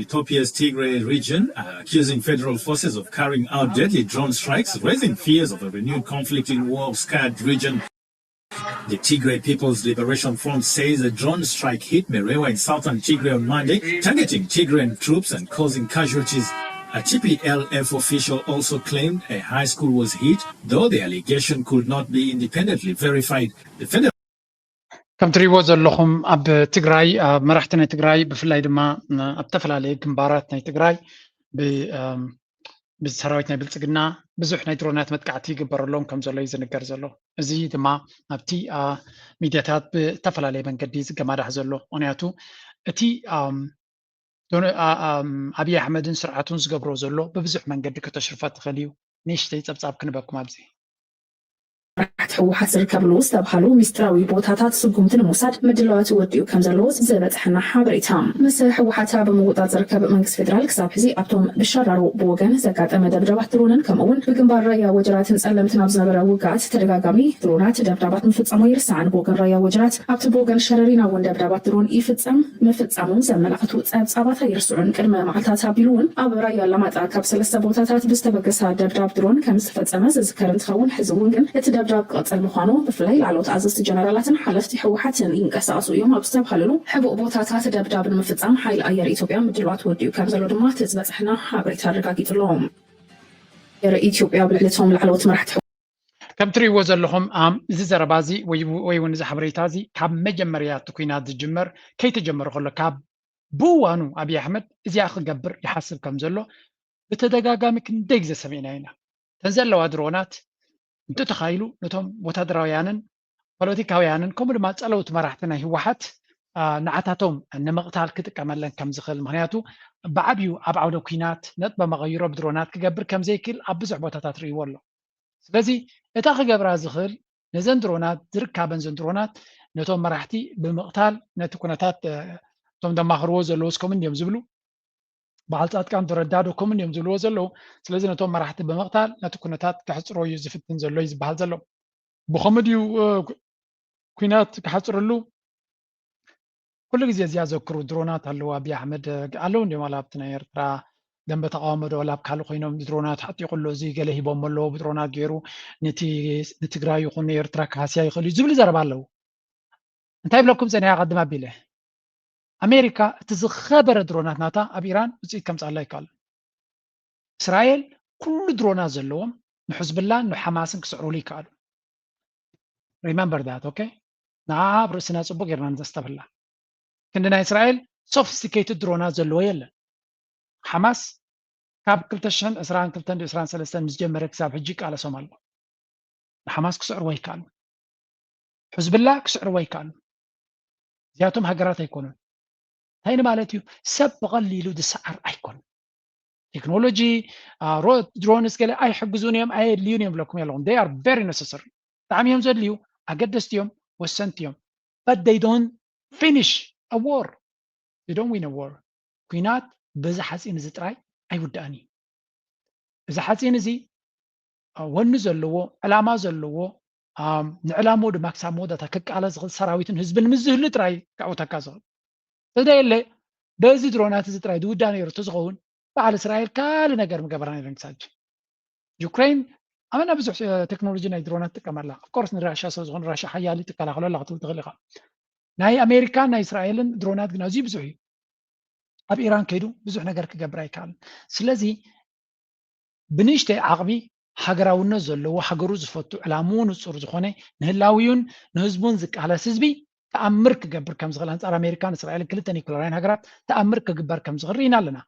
Ethiopia's Tigray region, uh, accusing federal forces of carrying out deadly drone strikes, raising fears of a renewed conflict in war-scarred region. The Tigray People's Liberation Front says a drone strike hit Merewa in southern Tigray on Monday, targeting Tigrayan troops and causing casualties. A T P L F official also claimed a high school was hit, though the allegation could not be independently verified. The federal ከም ትሪእዎ ዘለኹም ኣብ ትግራይ ኣብ መራሕቲ ናይ ትግራይ ብፍላይ ድማ ኣብ ተፈላለየ ግንባራት ናይ ትግራይ ብሰራዊት ናይ ብልፅግና ብዙሕ ናይ ድሮናት መጥቃዕቲ ይግበረሎም ከም ዘሎ እዩ ዝንገር ዘሎ። እዚ ድማ ኣብቲ ሚድያታት ብተፈላለየ መንገዲ ዝገማዳሕ ዘሎ። ምክንያቱ እቲ ኣብይ ኣሕመድን ስርዓቱን ዝገብሮ ዘሎ ብብዙሕ መንገዲ ከተሽርፎ ትኽእል እዩ። ንእሽተይ ፀብፃብ ክንበኩም ኣብዚ። መራሕቲ ህወሓት ዝርከብሉ ዝተብሃሉ ሚስጥራዊ ቦታታት ስጉምቲ ንምውሳድ ምድላዋት ወዲኡ ከም ዘለዎ ዝበፅሐና ሓበሬታ። ምስ ህወሓት ኣብ ምውጣጥ ዝርከብ መንግስቲ ፌደራል ክሳብ ሕዚ ኣብቶም ብሻራሮ ብወገን ዘጋጠመ ደብዳባት ድሮንን ከምኡ እውን ብግንባር ራያ ወጀራትን ፀለምትን ኣብ ዝነበረ ውግኣት ተደጋጋሚ ድሮናት ደብዳባት ምፍፃሙ ኣይርሳዕን። ብወገን ራያ ወጀራት ኣብቲ ብወገን ሸረሪና እውን ደብዳባት ድሮን ይፍፀም ምፍፃሙ ዘመላኽቱ ፀብፃባት ኣይርስዑን። ቅድመ መዓልታት ኣቢሉ እውን ኣብ ራያ ኣላማጣ ካብ ሰለስተ ቦታታት ብዝተበገሳ ደብዳብ ድሮን ከም ዝተፈፀመ ዝዝከር እንትኸውን፣ ሕዚ እውን ግን እቲ ደብዳብ ክቕፅል ምዃኑ ብፍላይ ላዕለዎት ኣዘዝቲ ጀነራላትን ሓለፍቲ ህወሓትን ይንቀሳቐሱ እዮም ኣብ ዝተብሃለሉ ሕቡእ ቦታታት ደብዳብ ንምፍፃም ሓይሊ ኣየር ኢትዮጵያ ምድላዋት ወዲኡ ከም ዘሎ ድማ እቲ ዝበፅሐና ሓበሬታ ኣረጋጊፁ ኣሎ። ኢትዮጵያ ኣብ ልዕሊ እቶም ላዕለዎት መራሕቲ ከም ትሪእዎ ዘለኹም ኣም እዚ ዘረባ እዚ ወይ ወይ እውን እዚ ሓበሬታ እዚ ካብ መጀመርያ እቲ ኲናት ዝጅመር ከይተጀመረ ከሎ ካብ ብእዋኑ ኣብይ ኣሕመድ እዚኣ ክገብር ይሓስብ ከም ዘሎ ብተደጋጋሚ ክንደይ ግዜ ሰሚዕና ኢና። እተን ዘለዋ ድሮናት እንትተኻይሉ ነቶም ወታደራውያንን ፖለቲካውያንን ከምኡ ድማ ጸለውቲ መራሕቲ ናይ ህወሓት ንዓታቶም ንምቕታል ክጥቀመለን ከም ዝኽእል፣ ምክንያቱ ብዓብዩ ኣብ ዓውደ ኲናት ነጥበ መቐይሮ ብድሮናት ክገብር ከም ዘይክእል ኣብ ብዙሕ ቦታታት ርእይዎ ኣሎ። ስለዚ እታ ክገብራ ዝኽእል ነዘን ድሮናት ዝርካበን ዘን ድሮናት ነቶም መራሕቲ ብምቕታል ነቲ ኩነታት እቶም ዘማኽርዎ ዘለዉ እስከምን እዮም ዝብሉ በዓል ፃድቃን ረዳ ዶ ኮምን እዮም ዝብልዎ ዘለዉ። ስለዚ ነቶም መራሕቲ ብምቕታል ነቲ ኩነታት ከሕፅሮ እዩ ዝፍትን ዘሎ እዩ ዝበሃል ዘሎ። ብኸምኡ ድዩ ኩናት ክሓፅረሉ? ኩሉ ግዜ እዚኣ ዘክሩ ድሮናት ኣለዉ። ኣብይ ኣሕመድ ኣለዉ እንዲዮም ዋላ ኣብቲ ናይ ኤርትራ ደንበ ተቃውሞ ዶ ዋላ ኣብ ካልእ ኮይኖም ድሮናት ሓጢቑ ኣሎ፣ እዚ ገለ ሂቦም ኣለዉ፣ ብድሮናት ገይሩ ነቲ ንትግራይ ይኹን ንኤርትራ ክሃስያ ይኽእል እዩ ዝብሉ ዘረባ ኣለዉ። እንታይ ይብለኩም ፀኒሓ ቀድም ኣቢለ ኣሜሪካ እቲ ዝኸበረ ድሮናት ናታ ኣብ ኢራን ውፅኢት ከምፅኣላ ይከኣል። እስራኤል ኩሉ ድሮናት ዘለዎም ንሕዝብላን ንሓማስን ክስዕሩሉ ይከኣሉ። Remember that, okay? ንዓ ኣብ ርእስና ፅቡቅ ጌርና ንዘስተብህላ። ክንዲ ናይ እስራኤል sophisticated ድሮናት ዘለዎ የለን። ሓማስ ካብ ክልተ ሽሕን ዕስራን ክልተን ዕስራን ሰለስተን ምስ ጀመረ ክሳብ ሕጂ ይቃለሶም ኣሎ። ንሓማስ ክስዕርዎ ይከኣሉ። ሕዝብላ ክስዕርዎ ይከኣሉ። እዚኣቶም ሃገራት ኣይኮኑን። እንታይ ንማለት እዩ? ሰብ ብቐሊሉ ዝሰዓር ኣይኮኑን። ቴክኖሎጂ ድሮንስ ገለ ኣይሕግዙን እዮም፣ ኣየድልዩን እዮም ብለኩም ኣለኹም። They are very necessary። ብጣዕሚ እዮም ዘድልዩ፣ ኣገደስቲ እዮም፣ ወሰንቲ እዮም። But they don't finish a war. They don't win a war. ኲናት በዚ ሓፂን እዚ ጥራይ ኣይውዳእን እዩ። እዚ ሓፂን እዚ ወኒ ዘለዎ ዕላማ ዘለዎ ንዕላምኡ ድማ ክሳብ መወዳእታ ክቃለስ ዝኽእል ሰራዊትን ህዝብን ምስ ዝህሉ ጥራይ ከዕውተካ ዝኽእል። ተዘየለ በዚ ድሮናት እዚ ጥራይ ዝውዳእ ነይሩ ተዝኸውን በዓል እስራኤል ካልእ ነገር ምገበራ ነይረን ክሳብ ሕጂ። ዩክሬን ኣመና ብዙሕ ቴክኖሎጂ ናይ ድሮናት ትጥቀም ኣላ። Of course ንራሻ ስለ ዝኾነ ራሻ ሓያል ትከላኸሎ ኣላ ክትብል ትኽእል ኢኻ። ናይ ኣሜሪካን ናይ እስራኤልን ድሮናት ግን ኣዝዩ ብዙሕ እዩ። ኣብ ኢራን ከይዱ ብዙሕ ነገር ክገብር ኣይከኣልን። ስለዚ ብንእሽተይ ዓቕሚ ሃገራውነት ዘለዎ ሃገሩ ዝፈቱ ዕላምኡ ንፁር ዝኾነ ንህላዊውን ንህዝቡን ዝቃለስ ህዝቢ ተኣምር ክገብር ከም ዝኽእል ኣንፃር ኣሜሪካን እስራኤልን ክልተ ኒኩለራውያን ሃገራት ተኣምር ክግበር ከም ዝኽእል ርኢና ኣለና።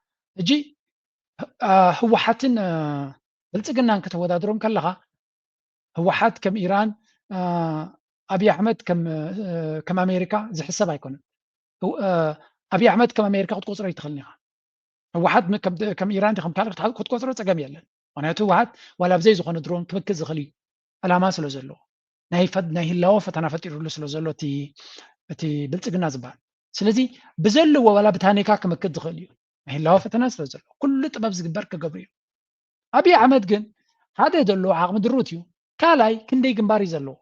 ሕጂ ህወሓትን ብልፅግናን ከተወዳድሮም ከለኻ ህወሓት ከም ኢራን ኣብይ ኣሕመድ ከም ኣሜሪካ ዝሕሰብ ኣይኮነን። ኣብይ ኣሕመድ ከም ኣሜሪካ ክትቆፅሮ ኣይትኽእልን ኢኻ። ህወሓት ከም ኢራን ከም ካልእ ክትቆፅሮ ፀገም የለን። ምክንያቱ ህወሓት ዋላ ብዘይ ዝኾነ ድሮን ክምክት ዝኽእል እዩ። ዕላማ ስለ ዘለዎ ናይ ህላወ ፈተና ፈጢሩሉ ስለ ዘሎ እቲ ብልፅግና ዝበሃል። ስለዚ ብዘለዎ ዋላ ብታኒካ ክምክት ዝኽእል እዩ። ናይ ህላወ ፈተና ስለ ዘሎ ኩሉ ጥበብ ዝግበር ክገብሩ እዩ። ኣብይ ኣሕመድ ግን ሓደ ዘለዎ ዓቕሚ ድሩት እዩ። ካልኣይ ክንደይ ግንባር እዩ ዘለዎ?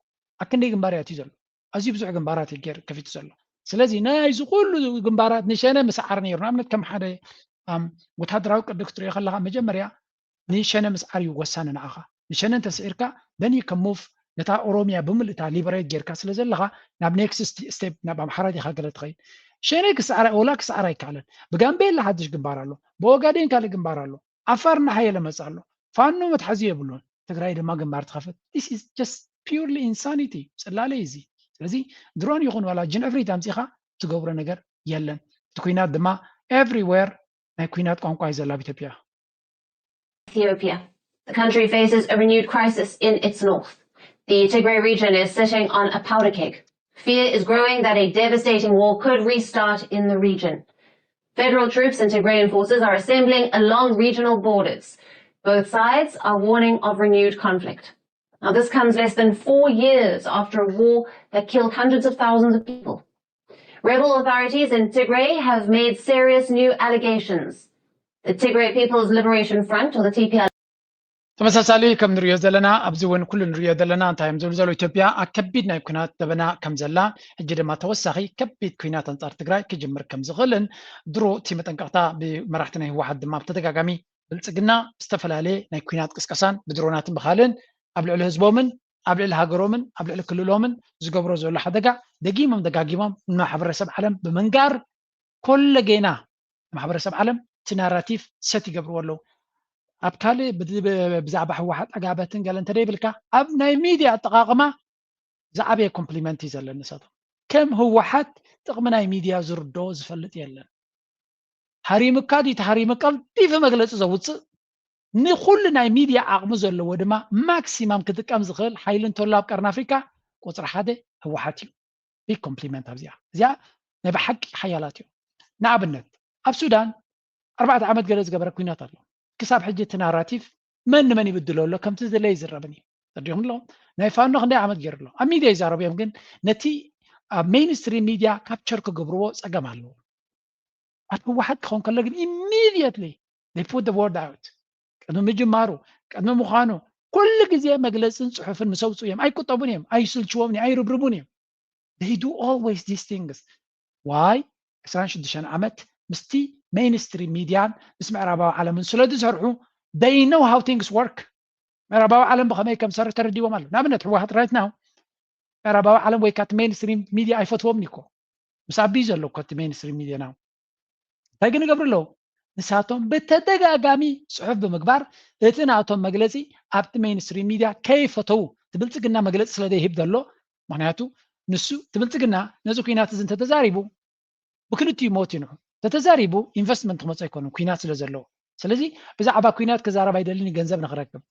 ኣብ ክንደይ ግንባር እዩ ኣትዩ ዘሎ? ኣዝዩ ብዙሕ ግንባራት እዩ ገይሩ ከፊቱ ዘሎ። ስለዚ ናይዚ ኩሉ ግንባራት ንሸነ ምስዓር ነይሩ። ንኣብነት ከም ሓደ ወታደራዊ ቅዲ ክትሪኦ ከለካ መጀመርያ ንሸነ ምስዓር እዩ ወሳኒ ንዓኻ። ንሸነ እንተስዒርካ then you can move ነታ ኦሮሚያ ብምልእታ ሊበሬት ጌርካ ስለ ዘለኻ ናብ ኔክስት ስቴፕ ናብ ኣምሓራ ዲኻ ገለ ትኸይድ። ሸነ ክስዓር ወላ ክስዓር ኣይከኣለን። ብጋምቤላ ሓድሽ ግንባር ኣሎ፣ ብኦጋዴን ካልእ ግንባር ኣሎ፣ ዓፋር እናሓየለ መጽእ ኣሎ። ፋኖ መትሓዚ የብሉን። ትግራይ ድማ ግንባር ትኸፍት። This is just purely insanity። ጽላለ እዩ እዚ። ስለዚ ድሮን ይኹን ዋላ ጅን ዕፍሪት ኣምጺኻ ትገብሮ ነገር የለን። እቲ ኩናት ድማ everywhere ናይ ኩናት ቋንቋ እዩ ዘሎ ኣብ ኢትዮጵያ። Ethiopia. The country faces a renewed crisis in its north. The Tigray region is sitting on a powder keg. Fear is growing that a devastating war could restart in the region. Federal troops and Tigrayan forces are assembling along regional borders. Both sides are warning of renewed conflict. Now, this comes less than four years after a war that killed hundreds of thousands of people. Rebel authorities in Tigray have made serious new allegations. The Tigray People's Liberation Front, or the T P L F, ተመሳሳሊ ከም ንሪኦ ዘለና ኣብዚ እውን ኩሉ ንሪኦ ዘለና እንታይ እዮም ዝብሉ ዘለዉ ኢትዮጵያ ኣብ ከቢድ ናይ ኩናት ደበና ከም ዘላ ሕጂ ድማ ተወሳኺ ከቢድ ኩናት ኣንጻር ትግራይ ክጅምር ከም ዝኽእልን ድሮ እቲ መጠንቀቕታ ብመራሕቲ ናይ ህወሓት ድማ ብተደጋጋሚ ብልፅግና ዝተፈላለየ ናይ ኩናት ቅስቀሳን ብድሮናትን ብካልእን ኣብ ልዕሊ ህዝቦምን ኣብ ልዕሊ ሃገሮምን ኣብ ልዕሊ ክልሎምን ዝገብሮ ዘሎ ሓደጋ ደጊሞም ደጋጊሞም ንማሕበረሰብ ዓለም ብምንጋር ኮለጌና ማሕበረሰብ ዓለም እቲ ናራቲቭ ሰት ይገብርዎ ኣለዉ። ኣብ ካልእ ብዛዕባ ህወሓት ጠጋበትን ገለ እንተደይብልካ ኣብ ናይ ሚድያ ኣጠቃቅማ ዝዓበየ ኮምፕሊመንት እዩ ዘለኒ ንሳቶም። ከም ህወሓት ጥቅሚ ናይ ሚድያ ዝርዶ ዝፈልጥ የለን። ሃሪምካ ድዩ ተሃሪሙ ቀልጢፉ መግለፂ ዘውፅእ ንኩሉ ናይ ሚድያ ዓቅሚ ዘለዎ ድማ ማክሲማም ክጥቀም ዝኽእል ሓይሊ እንተሎ ኣብ ቀርኒ ኣፍሪካ ቁፅሪ ሓደ ህወሓት እዩ። ቢግ ኮምፕሊመንት ኣብዚኣ እዚኣ ናይ ብሓቂ ሓያላት እዮም። ንኣብነት ኣብ ሱዳን ኣርባዕተ ዓመት ገለ ዝገበረ ኩናት ኣሎ። ክሳብ ሕጂ እቲ ናራቲቭ መን ንመን ይብድሎ ኣሎ ከምቲ ዝለ ይዝረብን እዩ። ተዲኹም ኣሎ ናይ ፋኖ ክንደይ ዓመት ገይሩ ኣሎ ኣብ ሚድያ ይዛረቡ እዮም። ግን ነቲ ኣብ ሜይንስትሪም ሚድያ ካፕቸር ክገብርዎ ፀገም ኣለዎ። ኣብ ህወሓት ክኸውን ከሎ ግን ኢሚድየትሊ they put the word out ቅድሚ ምጅማሩ ቅድሚ ምዃኑ ኩሉ ግዜ መግለፅን ፅሑፍን ምስ ኣውፅኡ እዮም። ኣይቁጠቡን እዮም፣ ኣይስልችዎም እዮም፣ ኣይርብርቡን እዮም። They do always these things. Why? ዕስራን ሽዱሽተን ዓመት ምስቲ ሜይንስትሪም ሚድያን ምስ ምዕራባዊ ዓለምን ስለ ዝሰርሑ they know how things work። ምዕራባዊ ዓለም ብኸመይ ከም ዝሰርሕ ተረዲዎም ኣሎ። ንኣብነት ህወሓት right now ምዕራባዊ ዓለም ወይ ካቲ ሜይንስትሪም ሚድያ ኣይፈትዎም እኮ ምስ ኣቢዩ ዘሎ እኮ እቲ ሜይንስትሪም ሚድያ ናው እንታይ ግን ይገብሩ ኣለዉ? ንሳቶም ብተደጋጋሚ ፅሑፍ ብምግባር እቲ ናቶም መግለፂ ኣብቲ ሜይንስትሪም ሚድያ ከይፈተዉ እቲ ብልፅግና መግለፂ ስለ ዘይህብ ዘሎ ምክንያቱ ንሱ እቲ ብልፅግና ነዚ ኩናት እዚ እንተተዛሪቡ ብክልቲኡ ሞት ይንዑ ተተዛሪቡ ኢንቨስትመንት ክመፁ ኣይኮኑን ኩናት ስለ ዘለዎ ስለዚ ብዛዕባ ኩናት ክዛረብ ኣይደልን ገንዘብ ንክረክብ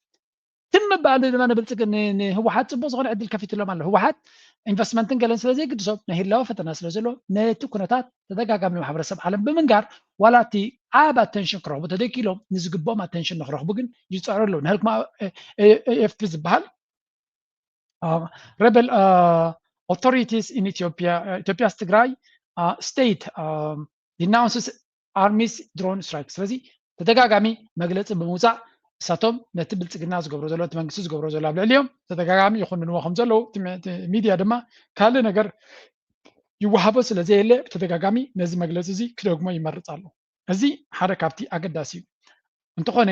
ትም ምባሉ ድማ ንብልፅግ ንህወሓት ፅቡቅ ዝኮነ ዕድል ከፊትሎም ኣሎ ህወሓት ኢንቨስትመንትን ገለን ስለ ዘይግድሶም ናይ ህላወ ፈተና ስለ ዘለዎ ነቲ ኩነታት ተደጋጋሚ ንማሕበረሰብ ዓለም ብምንጋር ዋላ እቲ ዓብ ኣተንሽን ክረኽቡ ተደኪሎም ንዝግብኦም ኣተንሽን ንክረኽቡ ግን ይፅዕሩ ኣለዉ ንህልክማ ኤፍፒ ዝበሃል rebel authorities in Ethiopia ኢትዮጵያስ ትግራይ state denounces army's drone strike ስለዚ ተደጋጋሚ መግለፂ ብምውፃእ እሳቶም ነቲ ብልፅግና ዝገብሮ ዘሎ እቲ መንግስቲ ዝገብሮ ዘሎ ኣብ ልዕሊኦም ተደጋጋሚ ይኮንንዎ ከም ዘለዉ ሚድያ ድማ ካልእ ነገር ይወሃቦ ስለ ዘየለ ብተደጋጋሚ ነዚ መግለፂ እዚ ክደግሞ ይመርፅ ኣሎ። እዚ ሓደ ካብቲ ኣገዳሲ እዩ። እንተኾነ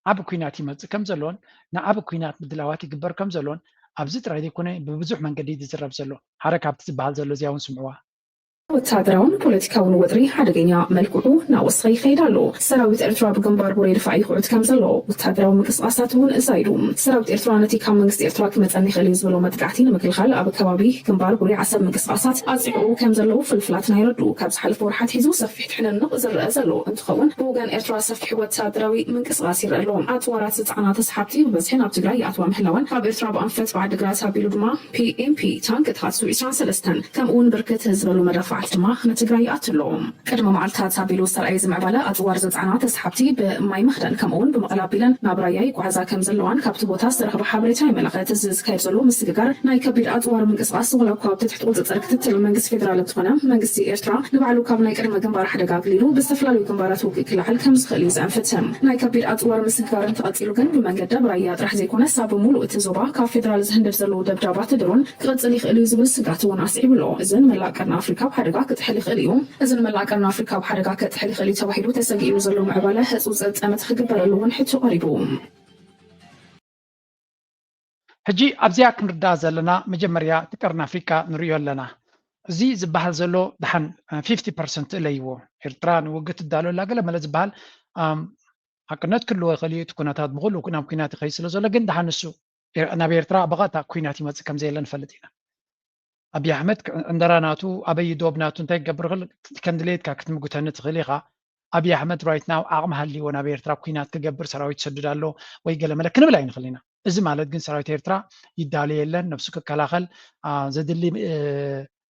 ዓቢ ኩናት ይመጽእ ከም ዘሎን ንዓቢ ኩናት ምድላዋት ይግበር ከም ዘሎን ኣብዚ ጥራይ ዘይኮነ ብብዙሕ መንገዲ ዝዝረብ ዘሎ ሓደ ካብቲ ዝበሃል ዘሎ እዚኣ እውን ስምዕዋ። ወታደራውን ፖለቲካውን ወጥሪ ሓደገኛ መልክዑ እናወሰኸ ይኸይድ ኣሎ። ሰራዊት ኤርትራ ብግንባር ቡሬ ድፋዕ ይኹዕት ከም ዘሎ ወታደራዊ ምንቅስቃሳት እውን እዛይዱ። ሰራዊት ኤርትራ ነቲ ካብ መንግስቲ ኤርትራ ክመጸኒ ይኽእል እዩ ዝበሎ መጥቃዕቲ ንምክልኻል ኣብ ከባቢ ግንባር ቡሬ ዓሰብ ምንቅስቃሳት ኣጽዕቑ ከም ዘለዉ ፍልፍላትና የረድኡ። ካብ ዝሓለፈ ወርሓት ሒዙ ሰፊሕ ትሕንንቕ ዝረአ ዘሎ እንትኸውን ብወገን ኤርትራ ሰፊሕ ወታደራዊ ምንቅስቃስ ይረአ ኣሎ። ኣጽዋራት ዝጸዓና ተስሓብቲ ብበዝሒ ናብ ትግራይ ይኣትዋ ምህላወን ካብ ኤርትራ ብኣንፈት ብዓዲግራት ኣቢሉ ድማ ፒኤምፒ ታንክታት ሱ ዕስራን ሰለስተን ከምኡ እውን ብርክት ዝበሉ መዳፍዓት ድማ ንትግራይ ይኣቱ ኣሎ። ቅድሚ መዓልታት ኣቢሉ ዝተርኣየ ዝምዕባለ ኣፅዋር ዘፅዓና ተስሓብቲ ብማይ መኽደን ከምኡ እውን ብመቐለ ኣቢለን ናብ ራያ ይጓዓዛ ከም ዘለዋን ካብቲ ቦታ ዝተረኽበ ሓበሬታ የመላኽት። እዚ ዝካየድ ዘሎ ምስግጋር ናይ ከቢድ ኣፅዋር ምንቅስቃስ ዋላ እኳ ኣብ ትሕቲ ቁፅፅር ክትትል መንግስቲ ፌደራል እንተኾነ መንግስቲ ኤርትራ ንባዕሉ ካብ ናይ ቅድመ ግንባር ሓደጋ ኣግሊሉ ብዝተፈላለዩ ግንባራት ውግእ ክለዓል ከም ዝኽእል እዩ ዘንፍት። ናይ ከቢድ ኣፅዋር ምስግጋር እንተቐፂሉ ግን ብመንገዲ ኣብ ራያ ጥራሕ ዘይኮነስ ኣብ ሙሉእ እቲ ዞባ ካብ ፌደራል ዝህንደድ ዘለዉ ደብዳባት ድሮን ክቕፅል ይኽእል እዩ ዝብል ስጋት እውን ኣስዒቡ ኣሎ። እዚ ንመላእ ቀርኒ ኣፍሪካ ሓደጋ ክጥሕል ይኽእል እዩ። እዚ ንመላእ ቀርኒ ኣፍሪካ ኣብ ሓደጋ ከጥሕል ይኽእል እዩ ተባሂሉ ተሰጊእሉ ዘሎ ምዕባለ ህፁፅ ጠመተ ክግበረሉ እውን ሕቶ ቀሪቡ። ሕጂ ኣብዚኣ ክንርዳእ ዘለና መጀመርያ እቲ ቀርኒ ኣፍሪቃ ንሪኦ ኣለና። እዚ ዝበሃል ዘሎ ደሓን ፊፍቲ ፐርሰንት እለይዎ። ኤርትራ ንውግእ ትዳሎ ኣላ ገለ መለ ዝበሃል ሓቅነት ክህልዎ ይኽእል እዩ። እቲ ኩነታት ብኩሉ ናብ ኩናት ይኸይድ ስለ ዘሎ ግን ደሓን ንሱ ናብ ኤርትራ ብቐጥታ ኩናት ይመፅእ ከም ዘየለ ንፈልጥ ኢና። ኣብይ ኣሕመድ ዕንደራ ናቱ ኣበይ ዶብ ናቱ እንታይ ክገብር ይኽእል ከም ድሌትካ ክትምጉተኒ ትኽእል ኢኻ። ኣብይ ኣሕመድ right now ዓቕሚ ሃልይዎ ናብ ኤርትራ ኩናት ክገብር ሰራዊት ይሰድድ ኣሎ ወይ ገለ መለ ክንብል ኣይንኽእል ኢና። እዚ ማለት ግን ሰራዊት ኤርትራ ይዳሎ የለን፣ ነብሱ ክከላኸል ዘድሊ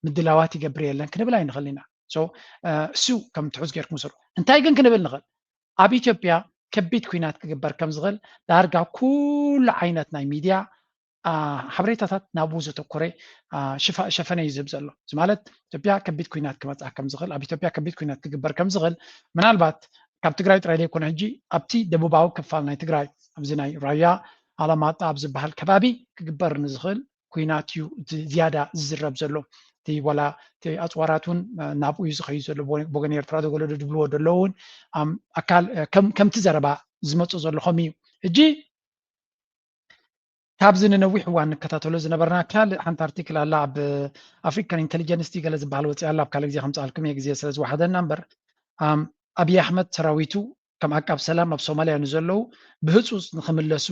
ምድላዋት ይገብር የለን ክንብል ኣይንኽእል ኢና። እሱ ከም ትሑዝ ጌርኩም ስሩ። እንታይ ግን ክንብል ንኽእል፣ ኣብ ኢትዮጵያ ከቢድ ኩናት ክግበር ከም ዝኽእል ዳርጋ ኩሉ ዓይነት ናይ ሚድያ ሓበሬታታት ናብኡ ዘተኮረ ሸፈነ እዩ ዝህብ ዘሎ። እዚ ማለት ኢትዮጵያ ከቢድ ኩናት ክመፅኣ ከም ዝኽእል፣ ኣብ ኢትዮጵያ ከቢድ ኩናት ክግበር ከም ዝኽእል፣ ምናልባት ካብ ትግራይ ጥራይ ዘይኮነ ሕጂ ኣብቲ ደቡባዊ ክፋል ናይ ትግራይ ኣብዚ ናይ ራያ ኣላማጣ ኣብ ዝበሃል ከባቢ ክግበር ንዝኽእል ኩናት እዩ ዝያዳ ዝዝረብ ዘሎ። እቲ ዋላ እቲ ኣፅዋራት እውን ናብኡ እዩ ዝኸዩ ዘሎ። ብወገን ኤርትራ ተገለዶ ዝብልዎ ዘለዉ እውን ኣካል ከምቲ ዘረባ ዝመፁ ዘሎ ከም እዩ። ሕጂ ካብዚ ንነዊሕ እዋን ንከታተሎ ዝነበርና ካልእ ሓንቲ ኣርቲክል ኣላ ኣብ ኣፍሪካን ኢንቴሊጀንስ ገለ ዝበሃል ወፂኣ ኣላ። ኣብ ካልእ ግዜ ከምፅኣልኩም እየ ግዜ ስለ ዝወሓደና እምበር ኣብይ ኣሕመድ ሰራዊቱ ከም ዓቃብ ሰላም ኣብ ሶማልያ ንዘለዉ ብህፁፅ ንክምለሱ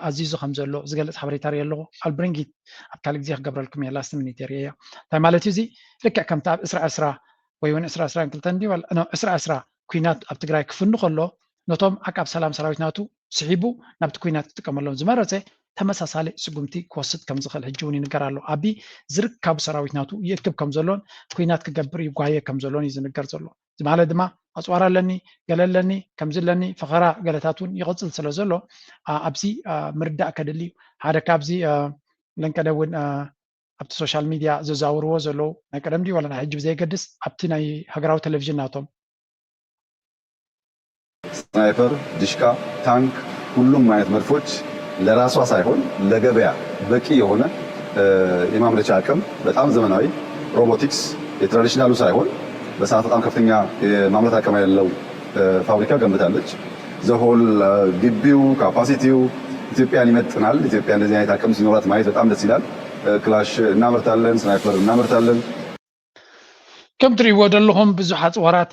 ኣዚዙ ከም ዘሎ ዝገልፅ ሓበሬታ ርኢ ኣለኹ። ኣልብሪንጊት ኣብ ካልእ ግዜ ክገብረልኩም እየ። ላስት ሚኒት የርእየ እያ። እንታይ ማለት እዩ እዚ? ልክዕ ከምቲ ኣብ ዕስራ ዕስራ ወይ እውን ዕስራ ዕስራን ክልተን ድዩ ዕስራ ዕስራ ኩናት ኣብ ትግራይ ክፍኑ ከሎ ነቶም ዓቃብ ሰላም ሰራዊት ናቱ ስሒቡ ናብቲ ኩናት ክጥቀመሎም ዝመረፀ ተመሳሳሊ ስጉምቲ ክወስድ ከም ዝኽእል ሕጂ እውን ይንገር ኣሎ። ኣቢ ዝርካቡ ሰራዊት ናቱ ይእክብ ከም ዘሎን ኩናት ክገብር ይጓየ ከም ዘሎን እዩ ዝንገር ዘሎ። እዚ ማለት ድማ ኣፅዋር ኣለኒ፣ ገለ ኣለኒ፣ ከምዚ ኣለኒ፣ ፈኸራ ገለታት እውን ይቕፅል ስለ ዘሎ ኣብዚ ምርዳእ ከድሊ እዩ። ሓደ ካብዚ ለንቀደ እውን ኣብቲ ሶሻል ሚድያ ዘዛውርዎ ዘለዉ ናይ ቀደም ድዩ ዋላ ናይ ሕጂ ብዘየገድስ ኣብቲ ናይ ሃገራዊ ቴሌቪዥን ናቶም ስናይፐር፣ ድሽቃ፣ ታንክ፣ ሁሉም አይነት መድፎች ለራሷ ሳይሆን ለገበያ በቂ የሆነ የማምረቻ አቅም፣ በጣም ዘመናዊ ሮቦቲክስ፣ የትራዲሽናሉ ሳይሆን በሰዓት በጣም ከፍተኛ የማምረት አቅም ያለው ፋብሪካ ገንብታለች። ዘሆል ግቢው፣ ካፓሲቲው ኢትዮጵያን ይመጥናል። ኢትዮጵያ እንደዚህ አይነት አቅም ሲኖራት ማየት በጣም ደስ ይላል። ክላሽ እናመርታለን፣ ስናይፐር እናመርታለን። ከም ትሪእዎ ዘለኹም ብዙሕ ኣፅዋራት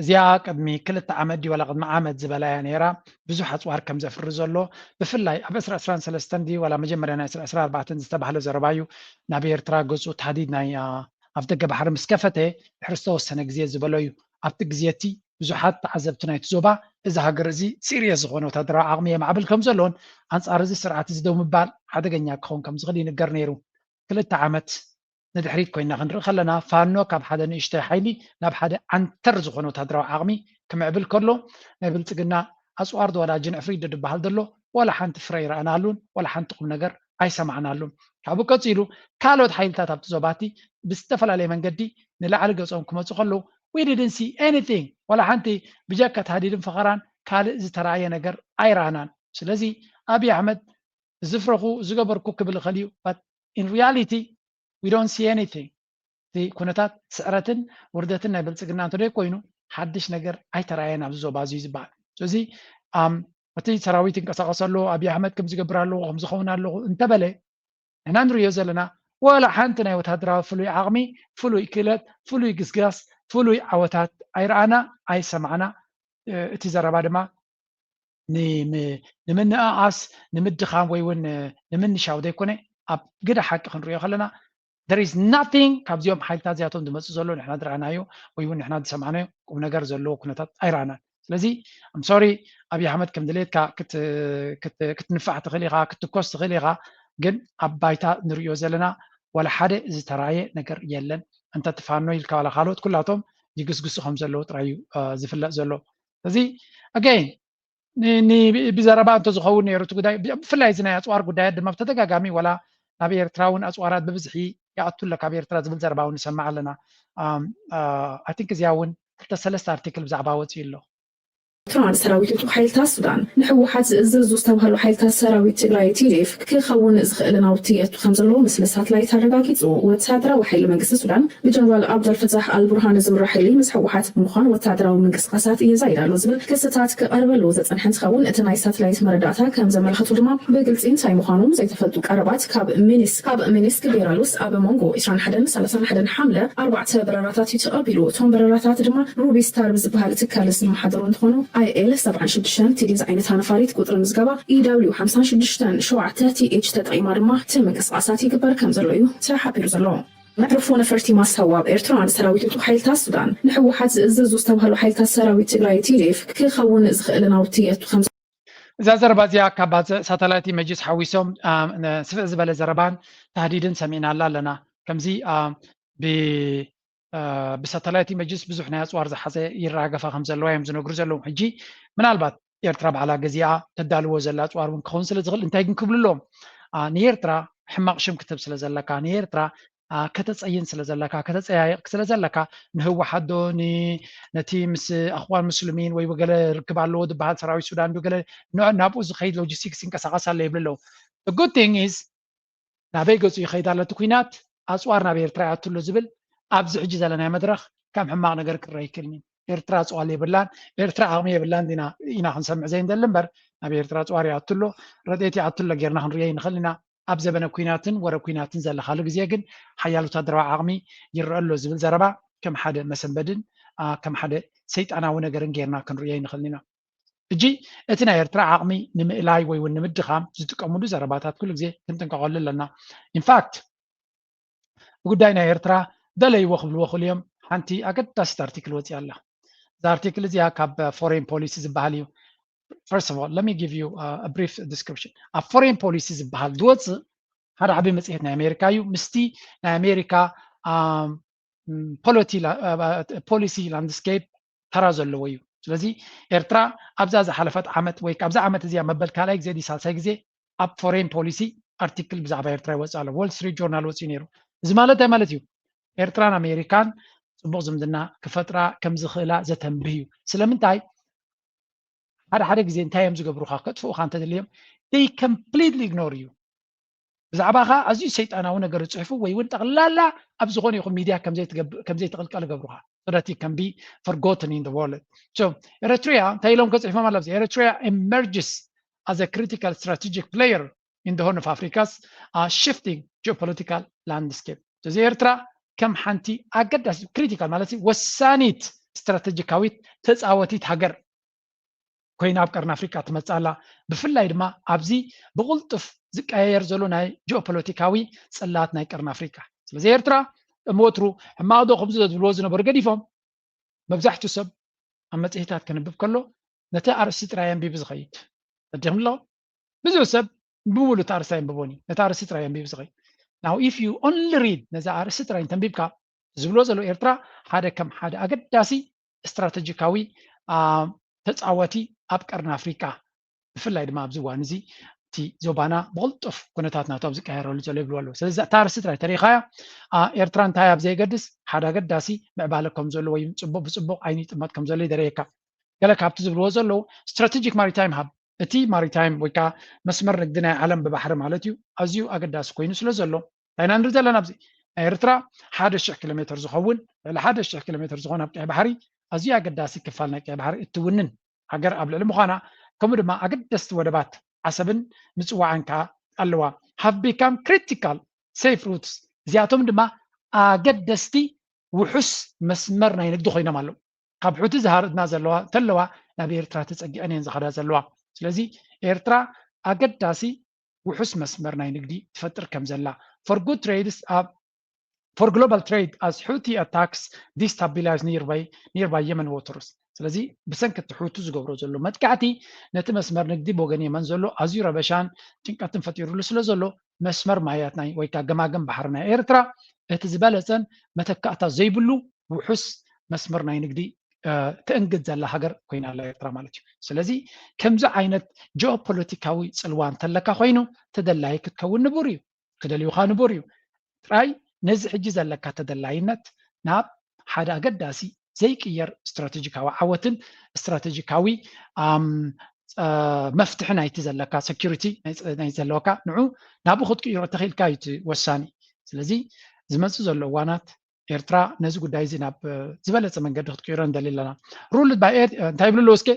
እዚኣ ቅድሚ ክልተ ዓመት ድዩ ዋላ ቅድሚ ዓመት ዝበላ እያ ነይራ። ብዙሕ ኣፅዋር ከም ዘፍሪ ዘሎ ብፍላይ ኣብ ዕስራ ዕስራን ሰለስተን ድዩ ዋላ መጀመርያ ናይ ዕስራ ዕስራ ኣርባዕተን ዝተባህለ ዘረባ እዩ። ናብ ኤርትራ ገፁ ታህዲድ ናይ ኣፍ ደገ ባሕሪ ምስ ከፈተ ድሕሪ ዝተወሰነ ግዜ ዝበሎ እዩ። ኣብቲ ግዜ እቲ ብዙሓት ተዓዘብቲ ናይቲ ዞባ እዚ ሃገር እዚ ሲሪየስ ዝኾነ ወታደራዊ ዓቕሚ የማዕብል ከም ዘሎን ኣንፃር እዚ ስርዓት እዚ ደው ምባል ሓደገኛ ክኸውን ከም ዝኽእል ይንገር ነይሩ። ክልተ ዓመት ንድሕሪት ኮይና ክንርኢ ከለና ፋኖ ካብ ሓደ ንእሽተይ ሓይሊ ናብ ሓደ ዓንተር ዝኾነ ወታደራዊ ዓቕሚ ክምዕብል ከሎ ናይ ብልፅግና ኣፅዋር ዶ ዋላ ጅንዕፍሪት ዶ ዝበሃል ዘሎ ዋላ ሓንቲ ፍረ ኣይረኣናሉን ዋላ ሓንቲ ቁም ነገር ኣይሰማዕናሉን። ካብኡ ቀፂሉ ካልኦት ሓይልታት ኣብቲ ዞባቲ ብዝተፈላለየ መንገዲ ንላዕሊ ገፆም ክመፁ ከለዉ we didn't see anything ዋላ ሓንቲ ብጀካ ታህዲድን ፈኸራን ካልእ ዝተረኣየ ነገር ኣይረኣናን። ስለዚ ኣብይ ኣሕመድ ዝፍረኹ ዝገበርኩ ክብል ይኽእል እዩ but in reality we don't see anything። እቲ ኩነታት ስዕረትን ውርደትን ናይ ብልፅግና እንተደይ ኮይኑ ሓድሽ ነገር ኣይተረኣየን ኣብዚ ዞባ እዚ ዝበሃል። ስለዚ እቲ ሰራዊት ይንቀሳቀስ ኣለዎ፣ ኣብይ ኣሕመድ ከም ዝገብር ኣለዎ፣ ከም ዝኸውን ኣለኹ እንተበለ ንሕና ንሪኦ ዘለና ዋላ ሓንቲ ናይ ወታደራዊ ፍሉይ ዓቕሚ፣ ፍሉይ ክእለት፣ ፍሉይ ግስጋስ፣ ፍሉይ ዓወታት ኣይረኣና ኣይሰማዕና። እቲ ዘረባ ድማ ንምንእኣስ ንምድኻም ወይ እውን ንምንሻው ዘይኮነ ኣብ ግደ ሓቂ ክንሪኦ ከለና there is nothing ካብዚኦም ሓይልታት እዚኣቶም ዝመፅእ ዘሎ ንሕና ዝረኣናዮ ወይ እውን ንሕና ዝሰማዕናዮ ቁም ነገር ዘለዎ ኩነታት ኣይረኣናን። ስለዚ I'm sorry ኣብይ ኣሕመድ ከም ድሌትካ ክትንፋዕ ትኽእል ኢኻ፣ ክትኮስ ትኽእል ኢኻ፣ ግን ኣብ ባይታ ንሪኦ ዘለና ዋላ ሓደ ዝተራየ ነገር የለን። እንተ ትፋኖ ኢልካ ዋላ ካልኦት ኩላቶም ይግስግሱ ከም ዘለዉ ጥራይ እዩ ዝፍለጥ ዘሎ። ስለዚ again ብዘረባ እንተዝኸውን ነይሩ እቲ ጉዳይ ብፍላይ እዚ ናይ ኣፅዋር ጉዳያት ድማ ብተደጋጋሚ ዋላ ናብ ኤርትራ እውን ኣፅዋራት ብብዝሒ ይኣቱ ኣሎ ካብ ኤርትራ ዝብል ዘረባ እውን ንሰማዕ ኣለና። I think እዚኣ እውን ክልተ ሰለስተ ኣርቲክል ብዛዕባ ወፂኡ ኣሎ። ኤርትራን ሰራዊት ውጹዕ ሓይልታት ሱዳን ንህወሓት ዝእዝዙ ዝተባህሉ ሓይልታት ሰራዊት ትግራይ ቲ ዲ ኤፍ ክኸውን ዝኽእል ናውቲ የእቱ ከም ዘለዎ ምስሊ ሳትላይት ኣረጋጊጹ። ወታደራዊ ሓይሊ መንግስቲ ሱዳን ብጀነራል ኣብደልፈታሕ ኣልቡርሃን ዝምራሕ ሓይሊ ምስ ህወሓት ብምዃን ወታደራዊ ምንቅስቃሳት የዛይድ ኣሎ ዝብል ክስታት ክቐርበሉ ዝጸንሐ እንትኸውን፣ እቲ ናይ ሳትላይት መረዳእታ ከም ዘመልከቱ ድማ ብግልጺ እንታይ ምዃኑ ዘይተፈልጡ ቀረባት ካብ ሚኒስ ካብ ሚኒስክ ቤላሩስ ኣብ መንጎ ዕስራን ሓደን ሰላሳን ሓደን ሓምለ ኣርባዕተ በረራታት እዩ ተቐቢሉ። እቶም በረራታት ድማ ሩቢ ስታር ብዝበሃል ትካል ዝመሓደሩ እንትኾኑ፣ ኣይ ኤል ሰብዓን ሽዱሽተን ቲ ዲ ዝዓይነታ ነፋሪት ቁጽሪ ምዝገባ ኢ ደብሊው ሓምሳን ሽዱሽተን ሸውዓተ ቲ ኤች ተጠቒማ ድማ እቲ ምንቅስቃሳት ይግበር ከም ዘሎ እዩ ተሓቢሩ ዘሎ። መዕርፎ ነፈርቲ ማሳዋ ኣብ ኤርትራን ሰራዊት ውጹዕ ሓይልታት ሱዳን ንህወሓት ዝእዝዙ ዝተባህሉ ሓይልታት ሰራዊት ትግራይ ቲ ዲ ኤፍ ክኸውን ዝኽእል ናውቲ የእቱ ከም እዛ ዘረባ እዚኣ ካብ ሳተላይት ኢመጅስ ሓዊሶም፣ አ፣ ን-፣ ስፍሕ ዝበለ ዘረባን ታህዲድን ሰሚዕናላ ኣለና። ከምዚ፣ አ፣ ብ-፣ አ፣ ብሳተላይት ኢመጅስ ብዙሕ ናይ ኣጽዋር ዝሓዘ ይራገፋ ከም ዘለዋ እዮም ዝነግሩ ዘለዉ። ሕጂ ምናልባት ኤርትራ ባዕላ ገዚኣ ተዳልዎ ዘላ ኣጽዋር እውን ክኸውን ስለ ዝኽእል፣ እንታይ ግን ክብሉ ኣለዎም? አ፣ ንኤርትራ ሕማቕ ሽም ክትህብ ስለ ዘለካ፣ ንኤርትራ፣ አ፣ ከተጸይን ስለ ዘለካ፣ ከተጸያይቕ ስለ ዘለካ፣ ንህወሓት ዶ፣ ን-፣ ነቲ ምስ ኣኽዋን ሙስሊሚን ወይ ገለ ርክብ ኣለዎ ዝበሃል ሰራዊት ሱዳን ዶ፣ ገለ ን-፣ ናብኡ ዝኸይድ ሎጂስቲክስ ይንቀሳቐስ ኣሎ ይብሉ ኣለዉ። The good thing is፣ ናበይ ገጹ ይኸይድ ኣሎ እቲ ኲናት፣ ኣጽዋር ናብ ኤርትራ ይኣቱ ኣሎ ዝብል ኣብዚ ሕጂ ዘለናዮ መድረኽ ከም ሕማቕ ነገር ክረአ ኣይክእልን እዩ። ኤርትራ ኣጽዋር የብላን፣ ኤርትራ ዓቕሚ የብላን ዲና ኢና ክንሰምዕ ዘይንደሊ እምበር፣ ናብ ኤርትራ ኣጽዋር ይኣቱ ኣሎ፣ ረድኤት ይኣቱ ኣሎ ጌርና ክንርእዮ ኣይንኽእል ኢና። ኣብ ዘበነ ኲናትን ወረ ኲናትን ዘለኻሉ ግዜ ግን ሓያል ወታደራዊ ዓቕሚ ይረአ ኣሎ ዝብል ዘረባ ከም ሓደ መሰንበድን፣ አ፣ ከም ሓደ ሰይጣናዊ ነገርን ጌርና ክንርእዮ ኣይንኽእልን ኢና። ሕጂ እቲ ናይ ኤርትራ ዓቕሚ ንምእላይ ወይ እውን ንምድኻም ዝጥቀምሉ ዘረባታት ኩሉ ግዜ ክንጥንቀቐሉ ኣለና። ኢንፋክት ብጉዳይ ናይ ኤርትራ ደለይዎ ክብልዎ ክእሉ እዮም። ሓንቲ ኣገዳሲት ኣርቲክል ወፂኣ ኣላ። እዛ ኣርቲክል እዚኣ ካብ ፎሬን ፖሊሲ ዝበሃል እዩ። First of all, let me give you a, a brief description. ኣብ ፎሬን ፖሊሲ ዝበሃል ዝወፅእ ሓደ ዓብዪ መፅሄት ናይ ኣሜሪካ እዩ። ምስቲ ናይ ኣሜሪካ፣ ኣም፣ ፖለቲ-፣ ላ-፣ አ፣ ፖሊሲ ላንድስኬፕ ተራ ዘለዎ እዩ። ስለዚ ኤርትራ ኣብዛ ዝሓለፈት ዓመት ወይ ኣብዛ ዓመት እዚኣ መበል ካልኣይ ግዜ ድዩ ሳልሳይ ግዜ ኣብ ፎሬን ፖሊሲ ኣርቲክል ብዛዕባ ኤርትራ ይወፅእ ኣሎ። ዎል ስትሪት ጆርናል ወፂኡ ነይሩ። እዚ ማለት እንታይ ማለት እዩ? ኤርትራን ኣሜሪካን ፅቡቕ ዝምድና ክፈጥራ ከም ዝኽእላ ዘተንብህ እዩ። ስለምንታይ? ሓደ ሓደ ግዜ እንታይ እዮም ዝገብሩኻ? ከጥፍኡኻ እንተደልዮም፣ they completely ignore you። ብዛዕባኻ ኣዝዩ ሰይጣናዊ ነገር ዝፅሕፉ ወይ እውን ጠቕላላ ኣብ ዝኾነ ይኹን ሚድያ ከም ዘይትገብ-፣ ከም ዘይትቕልቀል ይገብሩኻ። So that you can be forgotten in the world. So ኤረትሪያ እንታይ ኢሎም ከፅሕፎም ኣለዉ? Eritrea emerges as a critical strategic player in the Horn of Africa's, uh, shifting geopolitical landscape. ስለዚ ኤርትራ ከም ሓንቲ ኣገዳሲ፣ ክሪቲካል ማለት ወሳኒት ስትራቴጂካዊት ተፃወቲት ሃገር ኮይና ኣብ ቀርኒ ኣፍሪቃ ትመፅእ ኣላ። ብፍላይ ድማ ኣብዚ ብቕልጡፍ ዝቀያየር ዘሎ ናይ ጂኦፖለቲካዊ ፅላት ናይ ቀርኒ ኣፍሪቃ። ስለዚ ኤርትራ ከም ወትሩ ሕማቕ ዶ ከምዚ ዶ ዝብልዎ ዝነበሩ ገዲፎም፣ መብዛሕትኡ ሰብ ኣብ መፅሄታት ከንብብ ከሎ ነቲ ኣርእስቲ ጥራይ ኣንቢቡ ዝኸይድ። ተደኺሙ ኣሎ። ብዙሕ ሰብ ብሙሉ እቲ ኣርእስቲ ኣይንብቦን እዩ፣ ነቲ ኣርእስቲ ጥራይ ኣንቢቡ ዝኸይድ። Now if you only read፣ ነዛ ኣርእስቲ ጥራይ እንተንቢብካ፣ ዝብሎ ዘሎ ኤርትራ ሓደ ከም ሓደ ኣገዳሲ ስትራቴጂካዊ፣ አ፣ ተፃወቲ ኣብ ቀርኒ ኣፍሪቃ፣ ብፍላይ ድማ ኣብዚ እዋን እዚ እቲ ዞባና ብቕልጡፍ ኩነታት ናቱ ኣብ ዝቀያየረሉ ዘሎ ይብሉ ኣለዉ። ስለዚ እታ ኣርእስቲ ጥራይ ተሪኻያ፣ አ፣ ኤርትራ እንታይ ኣብ ዘየገድስ ሓደ ኣገዳሲ ምዕባለ ከም ዘሎ ወይ ጽቡቕ፣ ብጽቡቕ ዓይኒ ይጥመት ከም ዘሎ ይደረየካ። ገለ ካብቲ ዝብልዎ ዘለዉ ስትራቴጂክ ማሪታይም ሃብ፣ እቲ ማሪታይም ወይ ከዓ መስመር ንግዲ ናይ ዓለም ብባሕሪ ማለት እዩ፣ ኣዝዩ ኣገዳሲ ኮይኑ ስለ ዘሎ፣ እንታይ ኢና ንርኢ ዘለና ኣብዚ? ናይ ኤርትራ ሓደ ሽሕ ኪሎ ሜትር ዝኸውን፣ ልዕሊ ሓደ ሽሕ ኪሎ ሜትር ዝኾነ ኣብ ቀይሕ ባሕሪ ኣዝዩ ኣገዳሲ ክፋል ናይ ቀይሕ ባሕሪ እትውንን ሃገር ኣብ ልዕሊ ምዃና፣ ከምኡ ድማ ኣገደስቲ ወደባት ዓሰብን ምጽዋዕን ከዓ ኣለዋ። Have become critical safe routes። እዚኣቶም ድማ ኣገደስቲ ውሑስ መስመር ናይ ንግዲ ኮይኖም ኣለዉ። ካብ ሑቲ ዝሃርድና ዘለዋ እንተለዋ ናብ ኤርትራ ተጸጊዐን እየን ዝኸዳ ዘለዋ። ስለዚ ኤርትራ ኣገዳሲ ውሑስ መስመር ናይ ንግዲ ትፈጥር ከም ዘላ፣ for good trades ኣብ፣ for global trade as Houthi attacks destabilize nearby, nearby Yemen waters። ስለዚ ብሰንኪ እቲ ሑቲ ዝገብሮ ዘሎ መጥቃዕቲ ነቲ መስመር ንግዲ ብወገን የመን ዘሎ ኣዝዩ ረበሻን ጭንቀትን ፈጢሩሉ ስለ ዘሎ መስመር ማያት ናይ ወይ ከዓ ገማግም ባሕሪ ናይ ኤርትራ እቲ ዝበለጸን መተካእታ ዘይብሉ ውሑስ መስመር ናይ ንግዲ፣ እ፣ ተእንግድ ዘላ ሃገር ኮይና ኣላ ኤርትራ ማለት እዩ። ስለዚ ከምዚ ዓይነት ጂኦፖለቲካዊ ጽልዋ እንተለካ ኮይኑ ተደላዪ ክትከውን ንቡር እዩ፣ ክደልዩኻ ንቡር እዩ። ጥራይ ነዚ ሕጂ ዘለካ ተደላይነት ናብ ሓደ ኣገዳሲ ዘይቅየር ስትራቴጂካዊ ዓወትን ስትራቴጂካዊ መፍትሒ ናይቲ ዘለካ security ናይ ዘለካ ንዑ ናብኡ ክትቅይሮ ተኽኢልካ እዩ እቲ ወሳኒ። ስለዚ ዝመፅእ ዘሎ እዋናት ኤርትራ ነዚ ጉዳይ እዚ ናብ ዝበለፀ መንገዲ ክትቅይሮ ንደሊ ኣለና። Ruled by እንታይ ይብሉ ኣለዉ እስከ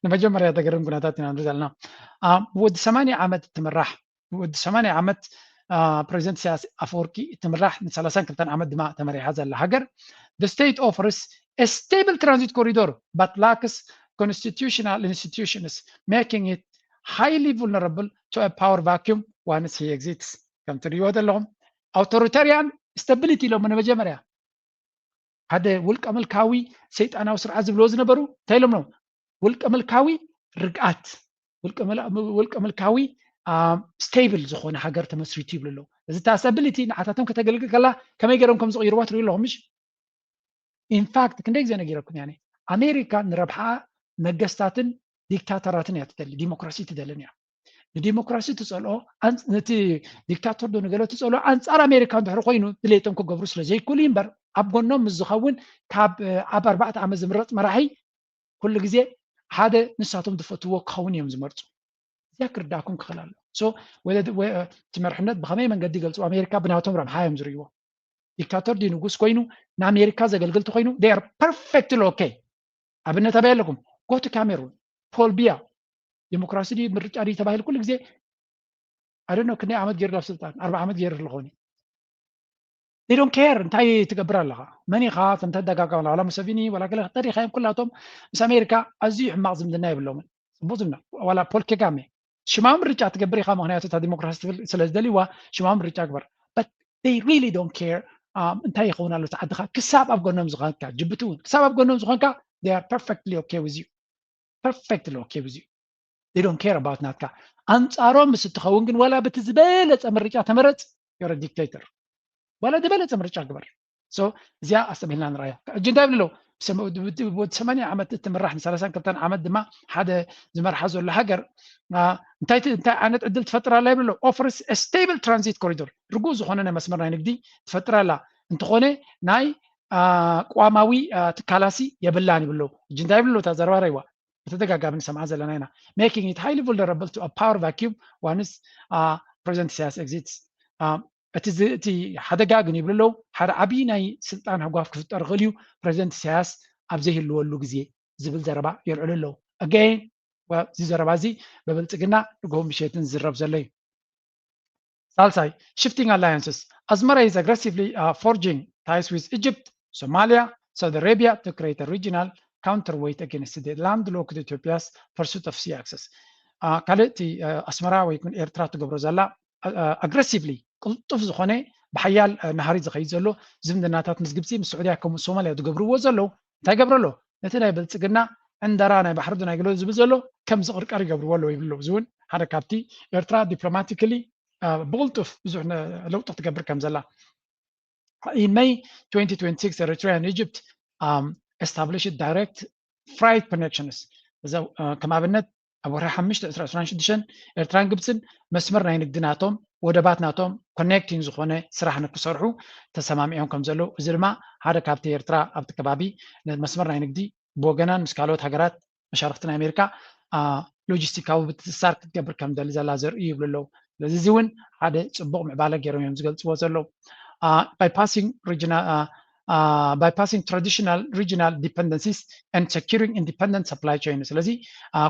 ንመጀመርያ ተገርም ኩነታት ኢና ንርኢ ዘለና። ብወዲ ሰማንያ ዓመት እትምራሕ ብወዲ ሰማንያ ዓመት ፕሬዚደንት ኢሳያስ ኣፈወርቂ እትምራሕ ንሰላሳን ክልተን ዓመት ድማ ተመሪሓ ዘላ ሃገር the state offers a stable transit corridor but lacks constitutional institutions making it highly vulnerable to a power vacuum once he exists። ከም ትርእይዎ ዘለኹም ኣውቶሪታሪያን stability ኢሎም ንመጀመርያ ሓደ ውልቀ ምልካዊ ሰይጣናዊ ስርዓት ዝብልዎ ዝነበሩ እንታይ ኢሎም ነው ውልቀ ምልካዊ ርግኣት ውልቀ ምልካዊ stable ዝኾነ ሃገር ተመስሪቱ ይብሉ ኣለዉ። እዚ stability ንዓታቶም ከተገልግል ከላ ከመይ ገይሮም ከም ዝቕይርዋ ትርእዩ ኣለኹም ምሽ? ኢንፋክት ክንደይ ግዜ ነጊረኩም እያ ኣሜሪካ ንረብሓ ነገስታትን ዲክታተራትን እያ ትደሊ ዲሞክራሲ ትደልን እያ። ንዲሞክራሲ ትፀልኦ ነቲ ዲክታቶር ዶ ንገለ ትፀልኦ ኣንፃር ኣሜሪካ እንድሕር ኮይኑ ድሌቶም ክገብሩ ስለ ዘይክእሉ እምበር ኣብ ጎኖም ምስ ዝኸውን ካብ ኣብ ኣርባዕተ ዓመት ዝምረፅ መራሒ ኩሉ ግዜ ሓደ ንሳቶም ዝፈትዎ ክኸውን እዮም ዝመርፁ። እዚኣ ክርዳእኩም ክኽእል ኣሎ። እቲ መርሕነት ብኸመይ መንገዲ ይገልፁ ኣሜሪካ ብናቶም ረብሓ እዮም ዝርእይዎ። ዲክታቶር ድዩ ንጉስ ኮይኑ ንኣሜሪካ ዘገልግል ተኮይኑ they are perfectly okay። ኣብነት ኣበይ ኣለኩም? Go to Cameroon። ፖል ቢያ ዲሞክራሲ ድዩ ምርጫ ድዩ ተባሂሉ ኩሉ ግዜ ኣደኖ ክንደይ ዓመት ገይሩ ኣብ ስልጣን ኣርባ ዓመት ገይሩ ኣለኾኒ they don't care እንታይ ትገብር ኣለኻ መን ኢኻ ተንተደጋጋም ዋላ ሙሰቪኒ ዋላ ገለ ተሪኻዮም ኩላቶም ምስ ኣሜሪካ ኣዝዩ ሕማቕ ዝምድና የብሎምን። ፅቡቅ ዝምድና ዋላ ፖል ኬጋሜ ሽማዊ ምርጫ ትገብር ኢኻ ምክንያቱ እታ ዲሞክራሲ ትብል ስለ ዝደልይዋ ሽማዊ ምርጫ ግበር but they really don't care እንታይ ይኸውን ኣሎ ዓድኻ ክሳብ ኣብ ጎኖም ዝኾንካ ጅቡቲ እውን ክሳብ ኣብ ጎኖም ዝኾንካ they are perfectly okay with you perfectly okay with you they don't care about ናትካ ኣንፃሮም ምስ እትኸውን ግን ዋላ በቲ ዝበለፀ ምርጫ ተመረፅ you're a dictator ዋላ ዝበለፀ ምርጫ ግበር እዚኣ ኣስተብሂልና ንርኣያ ሕጂ እንታይ ይብሉ ኣለዉ ወዲ ሰማንያ ዓመት እትምራሕ ንሰላሳን ክልተን ዓመት ድማ ሓደ ዝመርሓ ዘሎ ሃገር እንታይ ዓይነት ዕድል ትፈጥር ኣላ ይብሉ ኣለዉ offers stable transit corridor ርጉእ ዝኾነ ናይ መስመር ናይ ንግዲ ትፈጥር ኣላ እንተኾነ ናይ ቅዋማዊ ትካላሲ የብላን ይብሉ ኣለዉ ሕጂ እንታይ ይብሉ ኣለዉ እታ ዘረባ ረይዋ ብተደጋጋሚ ንሰምዓ ዘለና ኢና making it highly vulnerable to a power vacuum once president ኢሳያስ exists እቲ ሓደጋ ግን ይብሉ ኣለዉ ሓደ ዓብዪ ናይ ስልጣን ህጓፍ ክፍጠር ይኽእል እዩ ፕሬዚደንት ኢሳያስ ኣብ ዘይህልወሉ ግዜ ዝብል ዘረባ የልዕሉ ኣለዉ again እዚ ዘረባ እዚ ብብልፅግና ንግሆ ምሸትን ዝዝረብ ዘሎ እዩ ሳልሳይ shifting alliances Asmara is aggressively forging ties with Egypt Somalia Saudi Arabia to create a regional counterweight against the landlocked Ethiopia's pursuit of sea access ካልእ እቲ ኣስመራ ወይ እውን ኤርትራ ትገብሮ ዘላ aggressively ቅልጡፍ ዝኾነ ብሓያል ናሃሪ ዝኸይድ ዘሎ ዝምድናታት ምስ ግብፂ ምስ ስዑድያ ከምኡ ሶማልያ ዝገብርዎ ዘለዉ እንታይ ገብረ ኣሎ ነቲ ናይ ብልፅግና ዕንደራ ናይ ባሕሪ ዶ ናይ ገለ ዝብል ዘሎ ከም ዝቕርቀር ይገብርዎ ኣለዉ ይብሉ እዚ እውን ሓደ ካብቲ ኤርትራ diplomatically ብቕልጡፍ ብዙሕ ለውጢ ክትገብር ከም ዘላ In May twenty twenty-six Eritrea and Egypt established direct freight connections ከም ኣብነት ኣብ ወርሒ ሓሙሽተ ዕስራ ዕስራን ሽዱሽተን ኤርትራን ግብፅን መስመር ናይ ንግዲ ናቶም ወደባት ናቶም ኮኔክቲንግ ዝኾነ ስራሕ ንክሰርሑ ተሰማሚዖም ከም ዘለዉ እዚ ድማ ሓደ ካብቲ ኤርትራ ኣብቲ ከባቢ መስመር ናይ ንግዲ ብወገናን ምስ ካልኦት ሃገራት መሻርክቲ ናይ ኣሜሪካ ሎጂስቲካዊ ምትእስሳር ክትገብር ከም ደሊ ዘላ ዘርእዩ ይብሉ ኣለዉ ስለዚ እዚ እውን ሓደ ፅቡቅ ምዕባለ ገይሮም እዮም ዝገልፅዎ ዘለዉ bypassing regional uh, uh, bypassing traditional regional dependencies and securing independent supply chain ስለዚ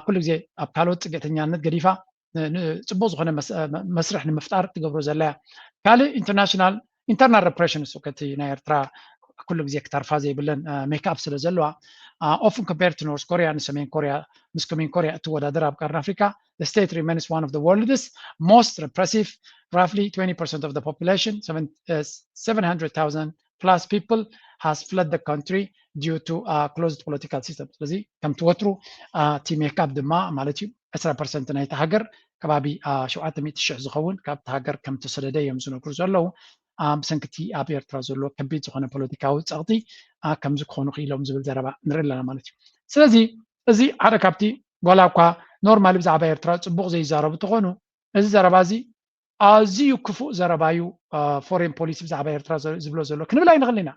ኩሉ ግዜ ኣብ ካልኦት ፅግዕተኛነት ገዲፋ ፅቡቅ ዝኾነ መስርሕ ንምፍጣር ትገብሮ ዘላ እያ ካልእ international internal repression እቲ ናይ ኤርትራ ኩሉ ግዜ ክተርፋ ዘይብለን ሜክኣፕ ስለ ዘለዋ often compared to North Korea ንሰሜን ኮሪያ ምስ ሰሜን ኮሪያ እትወዳደር ኣብ ቀርኒ ኣፍሪካ the state remains one of the world's most repressive roughly twenty percent of the population seven hundred thousand plus people has fled the country due to closed political system ስለዚ ከምቲ ወትሩ እቲ ሜክኣፕ ድማ ማለት እዩ ዕስራ ፐርሰንት ናይቲ ሃገር ከባቢ ሸውዓተ ሚእቲ ሽሕ ዝኸውን ካብቲ ሃገር ከም ተሰደደ እዮም ዝነግሩ ዘለዉ ብሰንኪ እቲ ኣብ ኤርትራ ዘሎ ከቢድ ዝኾነ ፖለቲካዊ ፀቕጢ ከምዚ ክኾኑ ክኢሎም ዝብል ዘረባ ንርኢ ኣለና ማለት እዩ ስለዚ እዚ ሓደ ካብቲ ዋላ እኳ ኖርማሊ ብዛዕባ ኤርትራ ፅቡቅ ዘይዛረቡ እንተኾኑ እዚ ዘረባ እዚ ኣዝዩ ክፉእ ዘረባ እዩ ፎሬን ፖሊሲ ብዛዕባ ኤርትራ ዝብሎ ዘሎ ክንብል ኣይንኽእል ኢና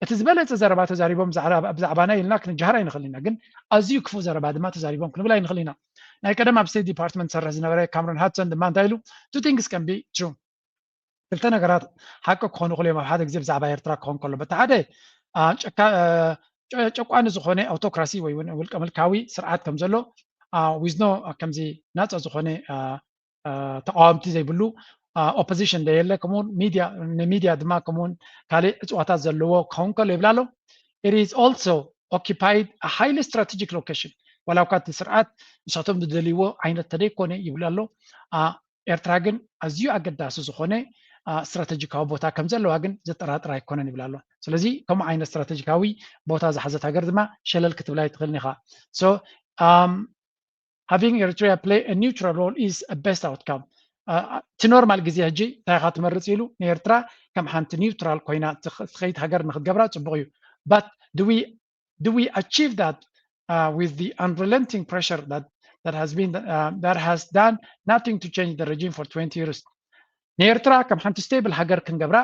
እቲ ዝበለፀ ዘረባ ተዛሪቦም ብዛዕባና ኢልና ክንጀሃር ኣይንኽእል ኢና። ግን ኣዝዩ ክፉእ ዘረባ ድማ ተዛሪቦም ክንብል ኣይንኽእል ኢና። ናይ ቀደም ኣብ ስቴት ዲፓርትመንት ዝሰርሕ ዝነበረ ካምሮን ሃድሰን ድማ እንታይ ኢሉ? Two things can be true። ክልተ ነገራት ሓቂ ክኾኑ ይኽእሉ እዮም ኣብ ሓደ ግዜ ብዛዕባ ኤርትራ ክኾን ከሎ። በቲ ሓደ ጨቋኒ ዝኾነ ኣውቶክራሲ ወይ እውን ውልቀ ምልካዊ ስርዓት ከም ዘሎ፣ with no ከምዚ ናፃ ዝኾነ ተቃወምቲ ዘይብሉ ኦፖዚሽን ደየለ፣ ከምኡውን ሚድያ ንሚድያ ድማ ከምኡውን ካልእ እፅዋታት ዘለዎ ክኸውን ከሎ ይብል ኣሎ። It is also occupied a highly strategic location። ዋላ እኳ እቲ ስርዓት ንሳቶም ዝደልይዎ ዓይነት ተደይኮነ ይብል ኣሎ። ኤርትራ ግን ኣዝዩ ኣገዳሲ ዝኾነ ስትራተጂካዊ ቦታ ከም ዘለዋ ግን ዘጠራጥር ኣይኮነን ይብል ኣሎ። ስለዚ ከምኡ ዓይነት ስትራተጂካዊ ቦታ ዝሓዘት ሃገር ድማ ሸለል ክትብላ ኣይትኽእልን ኢኻ። So having Eritrea play a neutral role is a best outcome። እቲ ኖርማል ግዜ ሕጂ እንታይ ኢኻ ትመርፅ ኢሉ ንኤርትራ ከም ሓንቲ ኒውትራል ኮይና ትኸይድ ሃገር ንክትገብራ ፅቡቅ እዩ። But do we do we achieve that uh, with the unrelenting pressure that that has been uh, that has done nothing to change the regime for twenty years? ንኤርትራ ከም ሓንቲ ስቴብል ሃገር ክንገብራ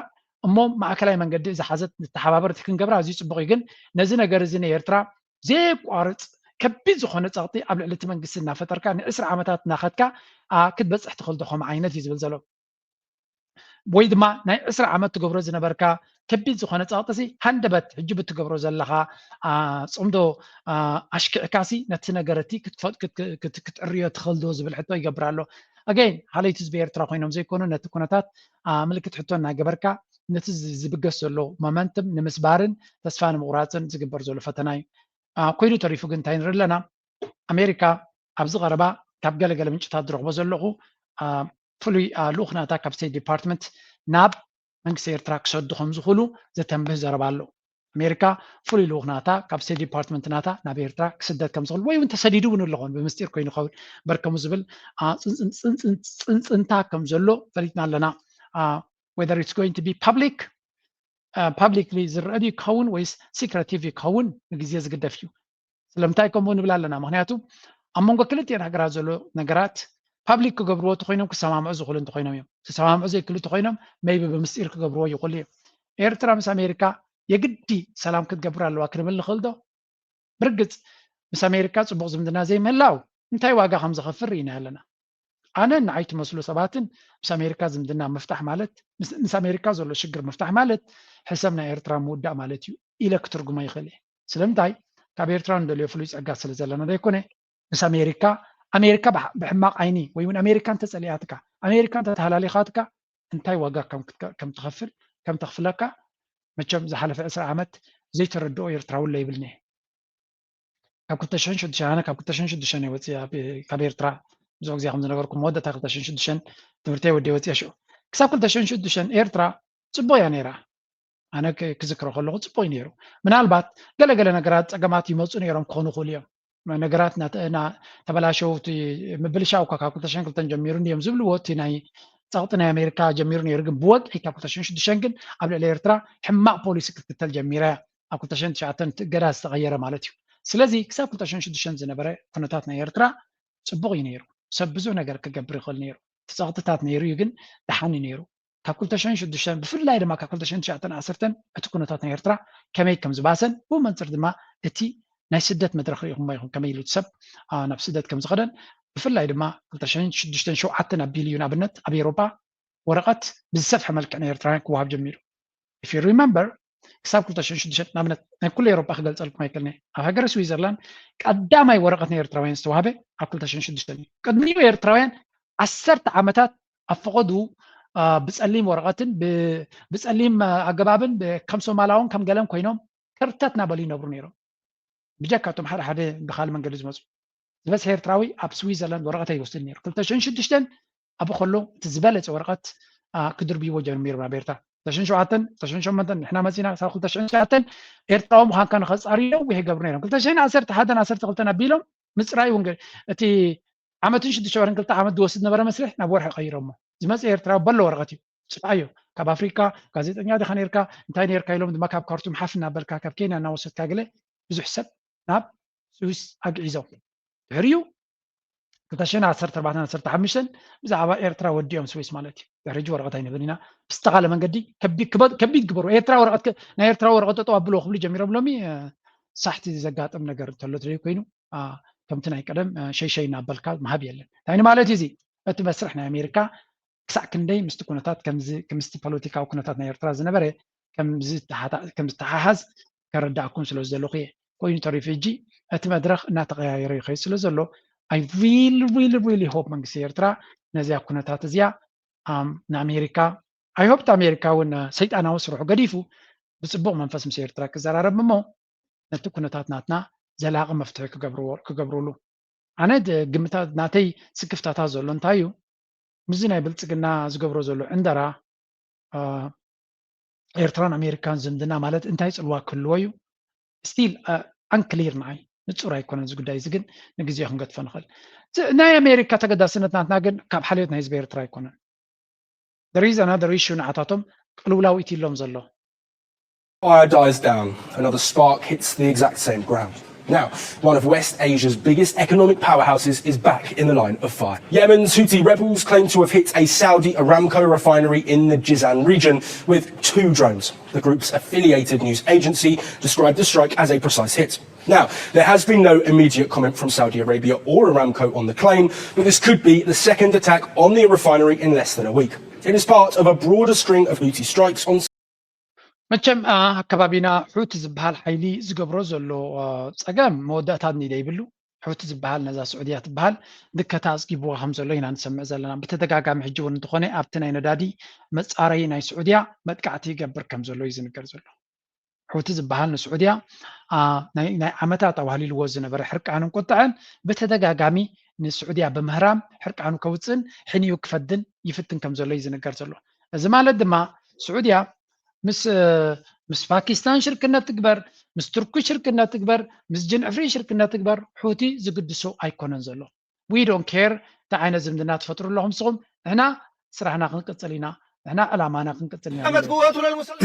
እሞ ማእከላይ መንገዲ ዝሓዘት ዝተሓባበርቲ ክንገብራ ኣዝዩ ፅቡቅ እዩ። ግን ነዚ ነገር እዚ ንኤርትራ ዘየቋርፅ ከቢድ ዝኾነ ፀቕጢ ኣብ ልዕሊ እቲ መንግስቲ እናፈጠርካ ንዕስራ ዓመታት እናኸድካ ክትበፅሕ ትኽእል ዶ ከምኡ ዓይነት እዩ ዝብል ዘሎ። ወይ ድማ ናይ ዕስራ ዓመት ትገብሮ ዝነበርካ ከቢድ ዝኾነ ፀቕጢ ሲ ሃንደበት ሕጂ ብትገብሮ ዘለኻ ፅምዶ ኣሽኪዕካ ሲ ነቲ ነገር እቲ ክትዕርዮ ትኽእል ዶ ዝብል ሕቶ ይገብር ኣሎ። ኣገይን ሓለይቲ ህዝቢ ኤርትራ ኮይኖም ዘይኮኑ ነቲ ኩነታት ምልክት ሕቶ እናገበርካ ነቲ ዝብገስ ዘሎ ሞመንትም ንምስባርን ተስፋ ንምቑራፅን ዝግበር ዘሎ ፈተና እዩ። ኮይኑ ተሪፉ ግን እንታይ ንርኢ ኣለና? ኣሜሪካ ኣብዚ ቀረባ ካብ ገለገለ ምንጭታት ዝረኽቦ ዘለኹ ፍሉይ ልኡኽ ናታ ካብ ስቴት ዲፓርትመንት ናብ መንግስቲ ኤርትራ ክሰዱ ከም ዝኽእሉ ዘተንብህ ዘረባ ኣሎ። ኣሜሪካ ፍሉይ ልኡኽ ናታ ካብ ስቴት ዲፓርትመንት ናታ ናብ ኤርትራ ክስደድ ከም ዝኽእል ወይ እውን ተሰዲዱ እውን ኣለኾን ብምስጢር ኮይኑ ይኸውን በርከሙ ዝብል ፅንፅንታ ከም ዘሎ ፈሊጥና ኣለና። Whether it's going to be public publicly ዝረአ ይኸውን ወይስ ሲክረቲቭ ይኸውን ንግዜ ዝግደፍ እዩ። ስለምንታይ ከምኡ ንብል ኣለና? ምክንያቱ ኣብ መንጎ ክልቲኤን ሃገራት ዘሎ ነገራት ፓብሊክ ክገብርዎ እንተኮይኖም ክሰማምዑ ዝኽእሉ እንተኮይኖም እዮም። ክሰማምዑ ዘይክእሉ እንተኮይኖም ሜይቢ ብምስጢር ክገብርዎ ይኽእሉ እዮም። ኤርትራ ምስ ኣሜሪካ የግዲ ሰላም ክትገብር ኣለዋ ክንብል ንኽእል ዶ? ብርግፅ ምስ ኣሜሪካ ፅቡቅ ዝምድና ዘይምህላው እንታይ ዋጋ ከም ዘኸፍል ርኢና ኣለና። ኣነ ንዓይ ትመስሉ ሰባትን ምስ ኣሜሪካ ዝምድና ምፍታሕ ማለት ምስ ኣሜሪካ ዘሎ ሽግር ምፍታሕ ማለት ሕሰም ናይ ኤርትራ ምውዳእ ማለት እዩ ኢለ ክትርጉሞ ይኽእል እየ። ስለምንታይ? ካብ ኤርትራ ንደልዮ ፍሉይ ፀጋ ስለ ዘለና ዘይኮነ። ምስ ኣሜሪካ ኣሜሪካ ብሕማቕ ዓይኒ ወይ እውን ኣሜሪካ እንተፀሊኣትካ ኣሜሪካ እንተተሃላሊኻትካ እንታይ ዋጋ ከም ተኸፍል ከም ተኽፍለካ መቸም ዝሓለፈ ዕስራ ዓመት ዘይተረድኦ ኤርትራዊ ለይብልኒ። ካብ ክልተ ሽሕን ሽዱሽተን ኣነ ካብ ክልተ ሽሕን ሽዱሽተን እየ ወፅየ ካብ ኤርትራ። ብዙሕ ግዜ ከም ዝነበርኩ መወዳእታ ክልተ ሽሕን ሽዱሽተን ትምህርተይ ወዲየ ወፅየ ሽዑ ክሳብ ክልተ ሽሕን ሽዱሽተን ኤርትራ ፅቡቅ እያ ነይራ። ኣነ ክዝክሮ ከለኩ ፅቡቅ እዩ ነይሩ። ምናልባት ገለገለ ነገራት ፀገማት ይመፁ ነይሮም ክኾኑ ይኽእሉ እዮም። ነገራት ተበላሸው ምብልሻው እኳ ካብ ክልተ ሽሕን ክልተን ጀሚሩ እንዲዮም ዝብልዎ እቲ ናይ ፀቕጢ ናይ ኣሜሪካ ጀሚሩ ነይሩ ግን ብወግዒ ካብ ክልተ ሽሕን ሽዱሽተን ግን ኣብ ልዕሊ ኤርትራ ሕማቕ ፖሊሲ ክትክተል ጀሚራ እያ። ኣብ ክልተ ሽሕን ትሽዓተን እቲ እገዳ ዝተቐየረ ማለት እዩ። ስለዚ ክሳብ ክልተ ሽሕን ሽዱሽተን ዝነበረ ኩነታት ናይ ኤርትራ ፅቡቕ እዩ ነይሩ። ሰብ ብዙሕ ነገር ክገብር ይኽእል ነይሩ። እቲ ፀቕጥታት ነይሩ እዩ ግን ደሓን እዩ ነይሩ። ካብ ክልተ ሽሕን ሽዱሽተን ብፍላይ ድማ ካብ ክልተ ሽሕን ትሽዓተን ዓሰርተን እቲ ኩነታት ናይ ኤርትራ ከመይ ከም ዝባሰን ብኡ መንፅር ድማ እቲ ናይ ስደት መድረክ ርኢኹሞ ኢኹም ከመይ ኢሉ ሰብ ናብ ስደት ከም ዝኸደን ብፍላይ ድማ ክልተ ሽሕን ሽዱሽተን ሸውዓተን ኣቢሉ እዩ ንኣብነት ኣብ ኤሮጳ ወረቐት ብዝሰፍሐ መልክዕ ናይ ኤርትራውያን ክወሃብ ጀሚሩ። If you remember ክሳብ ክልተ ሽሕን ሽዱሽተን ንኣብነት ናይ ኩሉ ኤሮጳ ክገልፀልኩም ኣይክእልን እየ። ኣብ ሃገረ ስዊዘርላንድ ቀዳማይ ወረቐት ናይ ኤርትራውያን ዝተዋህበ ኣብ ክልተ ሽሕን ሽዱሽተን እዩ። ቅድሚኡ ኤርትራውያን ዓሰርተ ዓመታት ኣብ ፈቐዱ ብፀሊም ወረቐትን ብፀሊም ኣገባብን ከም ሶማላውን ከም ገለን ኮይኖም ከርተት እናበሉ ይነብሩ ነይሮም። ብጀካ እቶም ሓደ ሓደ ብካል መንገዲ ዝመፁ ዝበዝሐ ኤርትራዊ ኣብ ስዊዘርላንድ ወረቐት ኣይወስድን ነይሩ። ክልተ ሽሕን ሽዱሽተን ኣብኡ ከሎ እቲ ዝበለፀ ወረቐት ክድርብይዎ ጀሚሮም ናብ ኤርትራ። ክልተ ሽሕን ሸውዓተን ክልተ ሽሕን ሸሞንተን ንሕና መፂና ክሳብ ክልተ ሽሕን ትሽዓተን ኤርትራዊ ምዃንካ ንኸፃርዩ ነዊሕ ይገብሩ ነይሮም። ክልተ ሽሕን ዓሰርተ ሓደን ዓሰርተ ክልተን ኣቢሎም ምፅራይ እውን እቲ ዓመትን ሽዱሽተ ወርን ክልተ ዓመት ዝወስድ ነበረ መስርሕ ናብ ወርሒ ቀይሮሞ። ዝመፅእ ኤርትራዊ በሎ ወረቐት እዩ። ፅባዮ ካብ ኣፍሪካ ጋዜጠኛ ዲኻ ነርካ እንታይ ነርካ ኢሎም ድማ ካብ ካርቱም ሓፍ እናበልካ ካብ ኬንያ እናወሰድካ ገለ ብዙሕ ሰብ ናብ ስዊስ ኣግዒዞም። ድሕሪኡ ክልተ ሽሕን ዓሰርተ ኣርባዕተን ዓሰርተ ሓሙሽተን ብዛዕባ ኤርትራ ወዲኦም ስዊስ ማለት እዩ። ድሕሪ ሕጂ ወረቐት ኣይንህብን ኢና። ብዝተኻለ መንገዲ ከቢድ ክበ- ከቢድ ግበሩ። ኤርትራ ወረቐት ከ- ናይ ኤርትራ ወረቐት ጠጠው ኣብልዎ ክብሉ ጀሚሮም ሎሚ እ፣ ሳሕቲ ዘጋጥም ነገር እንተሎ ተለይ ኮይኑ አ፣ ከምቲ ናይ ቀደም እ፣ ሸይሸይ እናበልካ ምሃብ የለን። እንታይ ማለት እዩ እዚ? እቲ መስርሕ ናይ ኣሜሪካ ክሳዕ ክንደይ ምስቲ ኩነታት ከምዚ ምስቲ ፖለቲካዊ ኩነታት ናይ ኤርትራ ዝነበረ ከም ዝተሓሓዝ ከረዳእኩም ስለ ዝደለኹ እየ። ኮይኑ ተሪፉ ሕጂ እቲ መድረኽ እናተቐያየረ ይኸይድ ስለ ዘሎ I really really really hope መንግስቲ ኤርትራ ነዚኣ ኩነታት እዚኣ ንኣሜሪካ I hope ኣሜሪካ እውን ሰይጣናዊ ስርሑ ገዲፉ ብፅቡቕ መንፈስ ምስ ኤርትራ ክዘራረብ እሞ ነቲ ኩነታት ናትና ዘላቒ መፍትሒ ክገብርዎ ክገብሩሉ ኣነ ግምታት ናተይ ስክፍታታት ዘሎ እንታይ እዩ ምስዚ ናይ ብልፅግና ዝገብሮ ዘሎ ዕንደራ ኤርትራን ኣሜሪካን ዝምድና ማለት እንታይ ፅልዋ ክህልዎ እዩ still unclear ንዓይ ንፁር ኣይኮነን እዚ ጉዳይ እዚ ግን ንግዜ ክንገድፎ ንኽእል ናይ ኣሜሪካ ተገዳስነት ናትና ግን ካብ ሓልዮት ናይ ህዝቢ ኤርትራ ኣይኮነን there is another issue ንዓታቶም ቅልውላው ኢትሎም ዘሎ Fire dies down, another spark hits the exact same ground. Now, one of West Asia's biggest economic powerhouses is back in the line of fire. Yemen's Houthi rebels claim to have hit a Saudi Aramco refinery in the Jizan region with two drones. The group's affiliated news agency described the strike as a precise hit. Now, there has been no immediate comment from Saudi Arabia or Aramco on the claim, but this could be the second attack on the refinery in less than a week. It is part of a broader string of Houthi strikes on መቸም ኣከባቢና ሑቲ ዝበሃል ሓይሊ ዝገብሮ ዘሎ ፀገም መወዳእታ ኒደ ይብሉ ሑቲ ዝበሃል ነዛ ስዑድያ ትበሃል ድከታ ኣፅጊብዋ ከም ዘሎ ኢና ንሰምዕ ዘለና ብተደጋጋሚ ሕጂ እውን እንተኾነ ኣብቲ ናይ ነዳዲ መፃረይ ናይ ስዑድያ መጥቃዕቲ ይገብር ከም ዘሎ እዩ ዝንገር ዘሎ ሑቲ ዝበሃል ንስዑድያ ናይ ዓመታት ኣዋህሊልዎ ዝነበረ ሕርቃንን ቁጥዐን ብተደጋጋሚ ንስዑድያ ብምህራም ሕርቃኑ ከውፅእን ሕኒኡ ክፈድን ይፍትን ከም ዘሎ እዩ ዝንገር ዘሎ እዚ ማለት ድማ ስዑድያ ምስ ምስ ፓኪስታን ሽርክነት ትግበር ምስ ቱርኪ ሽርክነት ትግበር ምስ ጅንዕፍሪ ሽርክነት ትግበር ሑቲ ዝግድሶ ኣይኮነን ዘሎ we don't care እንታይ ዓይነት ዝምድና ትፈጥሩ ኣለኹም ንስኹም ንሕና ስራሕና ክንቅፅል ኢና ንሕና ዕላማና ክንቅፅል ኢና